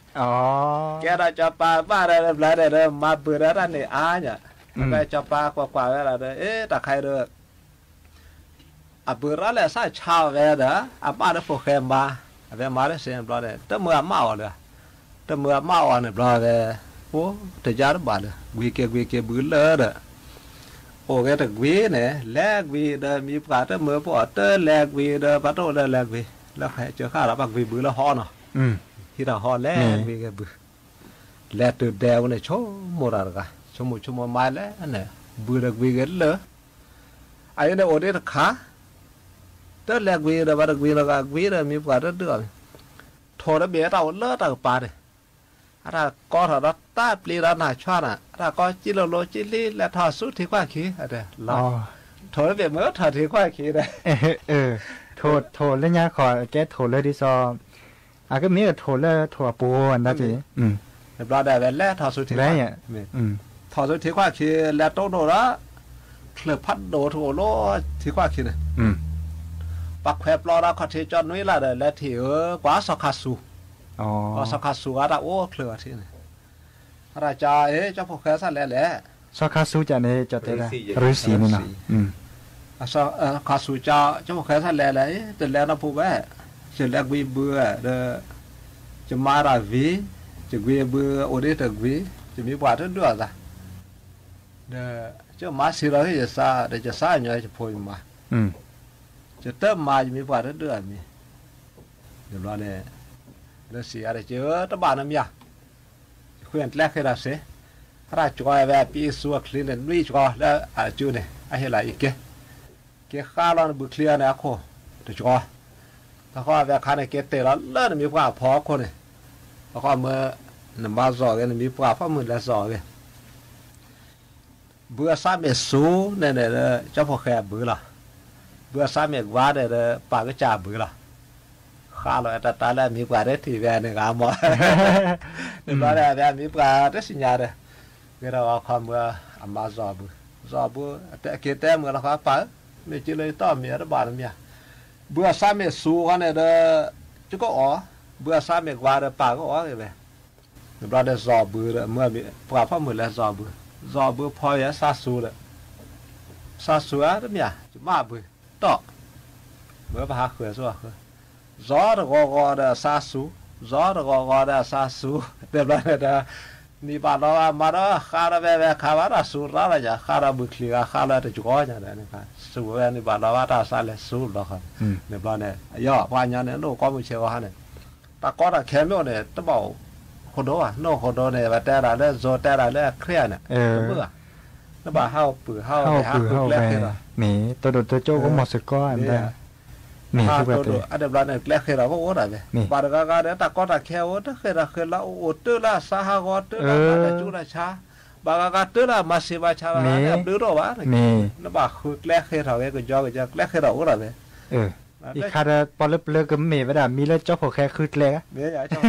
ကဲဒီးစီၤပၤမးဒီးဘျီန့ၣ်ဒီး မၤဘုးဒီးတၢ်န့ၣ်အါညါ, အဝဲစီၤပၤကွၢ်ကွၢ်ဝဲဒၣ်ဒီး အ့ တၢ်ခါအံၤဒီး အဘုးရၣ်လဲၣ်စၢ်ဆါဝဲဒီး အမၢ်ဒီးဖိၣ်ဃဲမၤ, အဝဲမၤတစဲးဘျီန့ၣ် တမုာ်အမၢ်အီၤလၢၤ, တမုာ်အမၢ်အီၤန့ၣ်ဘျီဝဲ, အိၣ်တယါတဘၣ်လၢၤ ကွံာ်က့ၤကွံာ်က့ၤဘုလၢၤဒီး အိၣ်ဂ့ၤတကွံာ်န့ၣ် လဲၤကွံာ်ဒီးမံၤပှၢ်တမုာ်ပအီၣ်တလဲၤကွံာ်ဒီး ပှၤတအိၣ်လၢလဲၤကွံာ် လၢဃဲကၢဃၣ်ဒီး ပှၤကွံာ်ဘုလၢဟီနီၤ, ဟံးတၢ်ဟီလဲၤကွံာ်က့ၤဘု, လဲၤတုၤဒဲးဝဲန့ၣ် ဆိကမိၣ်တၢ်တဂၤ ဆိကမိၣ်ဆိကမိၣ်မၤလဲၣ်န့ၣ် ဘုဒီးကွံာ်က့ၤလၢ အအံၤန့ၣ်အိၣ်ဒံးတခါ, တလဲၤကွံာ်ဒီး ပှၤတကွံာ်လၢၤဂၤကွံာ်ဒီး မံၤပှၢ်တဒုးအီၤ, ထိၣ်တဘ့ၣ်တၢ်အိၣ်လၢတၢ်ကပၤန့ၣ်, အတၢ်ကီထီၣ်ဒီးတၢ်ပျံၤဒီးနၢ်ဆွါနၤ, အတၢ်ကီကံလိၤလိၤကံလံ လဲၤထီၣ်ဆူထံခွါခံ, လီၤ, ထိၣ်လၢဘ့ၣ်မ့ၢ်ထိၣ်ထံခွါခံဒီး, ထိၣ်လၢညါခီကဲထိၣ်လၢဒ်သိး, အကမ့ၢ်ကထိၣ်လၢထိၣ်အပူၤအံၤဒၣ်, တဘျီဒီးဝဲလဲၤထီၣ်ဆူထံခွါ, ထီၣ်ဆူထံခွါခံ လဲၤတိၢ်ဒိၣ်ဒီး, ချၢၣ်ဖးဒိၣ်ထီၣ်အိၣ်လၢထံခွါခံန့ၣ်, ပှၤခွဲးပျီဒီးခီၣ်ထံးကၠီနွံလၢ်ဒီးလဲၤထံၣ်အၢ ကွၢ်စီၤခါဆူ, စီၤခါဆူအတၢ်အိၣ်ချၢၣ်အီၤထံန့ၣ်, အတၢ်ကၠီအ့ ကၠီဖိၣ်ဃဲဆၣ်လဲၤလဲၣ် စီၤခါဆူကၠန့ၣ် ကၠီတဲဒၣ်, ရူစံန့ၣ်နီၤ, ခါဆူကၠီ ကၠီဖိၣ်ဃဲဆၣ်လဲၤလဲၣ်, တလဲၤနီၢ်ဖိဘၣ်, ယလဲၤကွံာ်ဘုဒီး, ယမါတၢ်ဝံၤ, ယကွံာ်ဘုအိၣ်ဒ်တကွံာ်, ယမံၤပှၢ်တဒုးအသး, ဒီး, ယမါဆံးလီၤဟ့ၣ်ယသး ဒီးယသးညီယဖိယမါ, ယတမၤယမံၤပှၢ်တဒုးအမံၤ, န့ၣ်ဘျီန့ၣ်, လၢစံးအါတက့ၢ်ဧၢ တဘၣ်နမၠၢ် ယဃုကျဲဃ့ဒီးစ့, အတၢ်ကၠီဝဲအပံအဆူအချံန့ၣ် နွံကၠီလၢအကၠူန့ၣ် အဟ့ၣ်လီၤအံၤက့, က့ၤဃါလီၤနဘုချံအီၤန့ၣ်အခိၣ်, တကၠီ, တခီအဝဲခါန့ၣ် က့ၤတ့ၢ်လီၤလၢနမံၤပှၢ်ဖီအခိၣ်န့ၣ်, တခီမ့ၢ်, နမၤစီၤဂ့ၤ နမံၤပှၢ်ဖီမုၢ်လဲၤစီၤဂ့ၤ ဘုအစၢ်မ့ၢ်ဆူန့ၣ်န့ၣ်ဒီး ကၠီဖိၣ်ဃဲအဘုလီၤ, ဘုအစၢ်မ့ၢ်ကွၢ်န့ၣ်ဒီး ပၢ်ကစၢ်အဘုလီၤ, ဃါလီၤဝဲတၢ်တၢ်လၢအမံၤပှၢ်တထံၣ်ဝဲန့ၣ်ဂ့ၤမး, န့ၣ်ဘျီဒီး အဝဲအမံၤပှၢ်တသ့ၣ်ညါဒီး, ဂ့ၤဒီးအခီမုၢ်, အမၤစီၤအဘု, စီၤအဘု, က့ၤတဲမုၢ်လီၤဃီပၢ်ဧၢ, မ့ၢ်က့လၢယတီၢ်မံၤအတဘၣ်နမၠၢ်, ဘုအစၢ်မ့ၢ်ဆူဃီန့ၣ်ဒီး, ယကအီၣ်, ဘုအစၢ်မ့ၢ်ကွၢ်ဒီးပၢ်ကအီၣ်ဂ့ၤဝဲ န့ၣ်ဘျီဒီးစီၤအဘုဒီး မ့ၢ်ပှၢ်ဖီမုၢ်လဲၤစီၤအဘု, စီၤအဘုဖီဝဲစၢ်ဆူဒီး, စၢ်ဆူဧၢတမၠၢ် ယမါအဘု, တီၢ်, မ့ၢ်ပဟးဃုာ်ဆိအဃၢ, စီၤတဂီၤဂီၤဒီးစၢ်ဆူ, စီၤတဂီၤဂီၤဒီးစၢ်ဆူ, န့ၣ်ဘျီန့ၣ်ဒီး, နံၣ်ဘၣ်လီၤဘၣ်မၤဒီးဃါဒီးဝဲဝဲခါဘၣ်တၢ်ဆူရၣ်လီၤညါ ဃါဒီးဘုချံဂၤဃါလၢတကီညါဒီးန့ၣ်, ဆူဝဲန့ၣ်ဘၣ်လီၤဘၣ်တၢ်စၢ်လဲၤဆူဘျီဃီ, န့ၣ်ဘျီန့ၣ် ယပှၤကညီန့ၣ် နအိၣ်ကီမုၢ်ဆ့ၣ်ဂီၤဟါန့ၣ် တၢ်ကီတၢ်ခဲမ့ၢ်အိၣ်န့ၣ် တဘၣ်အိၣ်ဃိဒိဘၣ်, နအိၣ်ဃိဒိန့ၣ် ပတဲဒၣ်လၢ ဇိတဲဒၣ်လၢအခရံာ်န့ၣ်, တမုာ်ဘၣ်, နဘၣ်ဟးအိၣ်ပုၢ်ဟးအိၣ်ဂဲၤဟးဃုကျဲဃ့ဒီး, မ့ၢ်တိၢ်ဒိၣ်တိၢ်ကၠိကမီၤစ့ၢ်ကီး, မ့ၢ်ဟးတိၢ်ဒိၣ်အါတဘျီန့ၣ် ကျဲဃ့ဒီးကအိၣ်ဒၣ်ဝဲ, ဘၣ်တဂၤဂၤဒီးတၢ်ကီတၢ်ခဲအိၣ် တဃ့ဒီးဃ့လၢအိၣ်အိၣ်တၢ်လၢအစးဟးဂီၤ တၢ်လၢအမၤတၢ်ကၠူတၢ်ဆါ, ဘၣ်ဂၤဂၤတၢ်လၢအမၤစံးမၤဆါဘၣ်ဂၤန့ၣ် အဘျုးဒိၣ်ဘၣ်, နဘၣ်ဃုကျဲဃ့ထီၣ်ဂ့ၤ ကယီကယီကျဲဃ့ထီၣ်အိၣ်ဒၣ်ဝဲ အံၤခါဒီးပှၤလၢပျၢၤကမ့ၢ်ဝဲဒၣ် မံၤလၢကၠီဖိၣ်ဃဲဃုကျဲ, မ့ၢ်, ဘၣ်ဒီး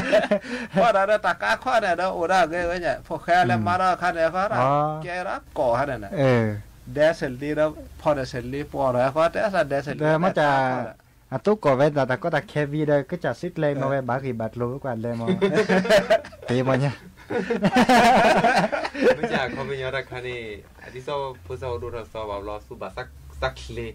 တၢ်ကါခီန့ၣ်ဒီးအိၣ်ဒၣ်ဂ့ၤဝဲညါ ဖိၣ်ဃဲလၢမၤဒီးအခါန့ၣ် ကဲဒၣ်ကိးခါန့ၣ်, ဒဲစလံဒီး ဖီၣ်န့ၢ်စလံ ပှီၢ်ထီၣ်ဃီတဲစၢ်ဒဲစလံ, မ့ၢ်, အသိးကိးဝဲဒၣ်တၢ်ကီတၢ်ခဲဝံၤဒီး ကစၢ်စုကျဲမ့ၢ်ဝဲ ဘၣ်ဂံၢ်ဘၣ်ကျိၤကွၢ်လဲမ့ၢ်, တမ့ၢ်ညါ မ့ၢ်ခီပညီတၢ်ခါန့ၣ် အဒ်သိးဖိသၣ်အိၣ်ဒိၣ်ထီၣ်စီၤဘၣ်ဘျီ သူဘၣ်သးချ့,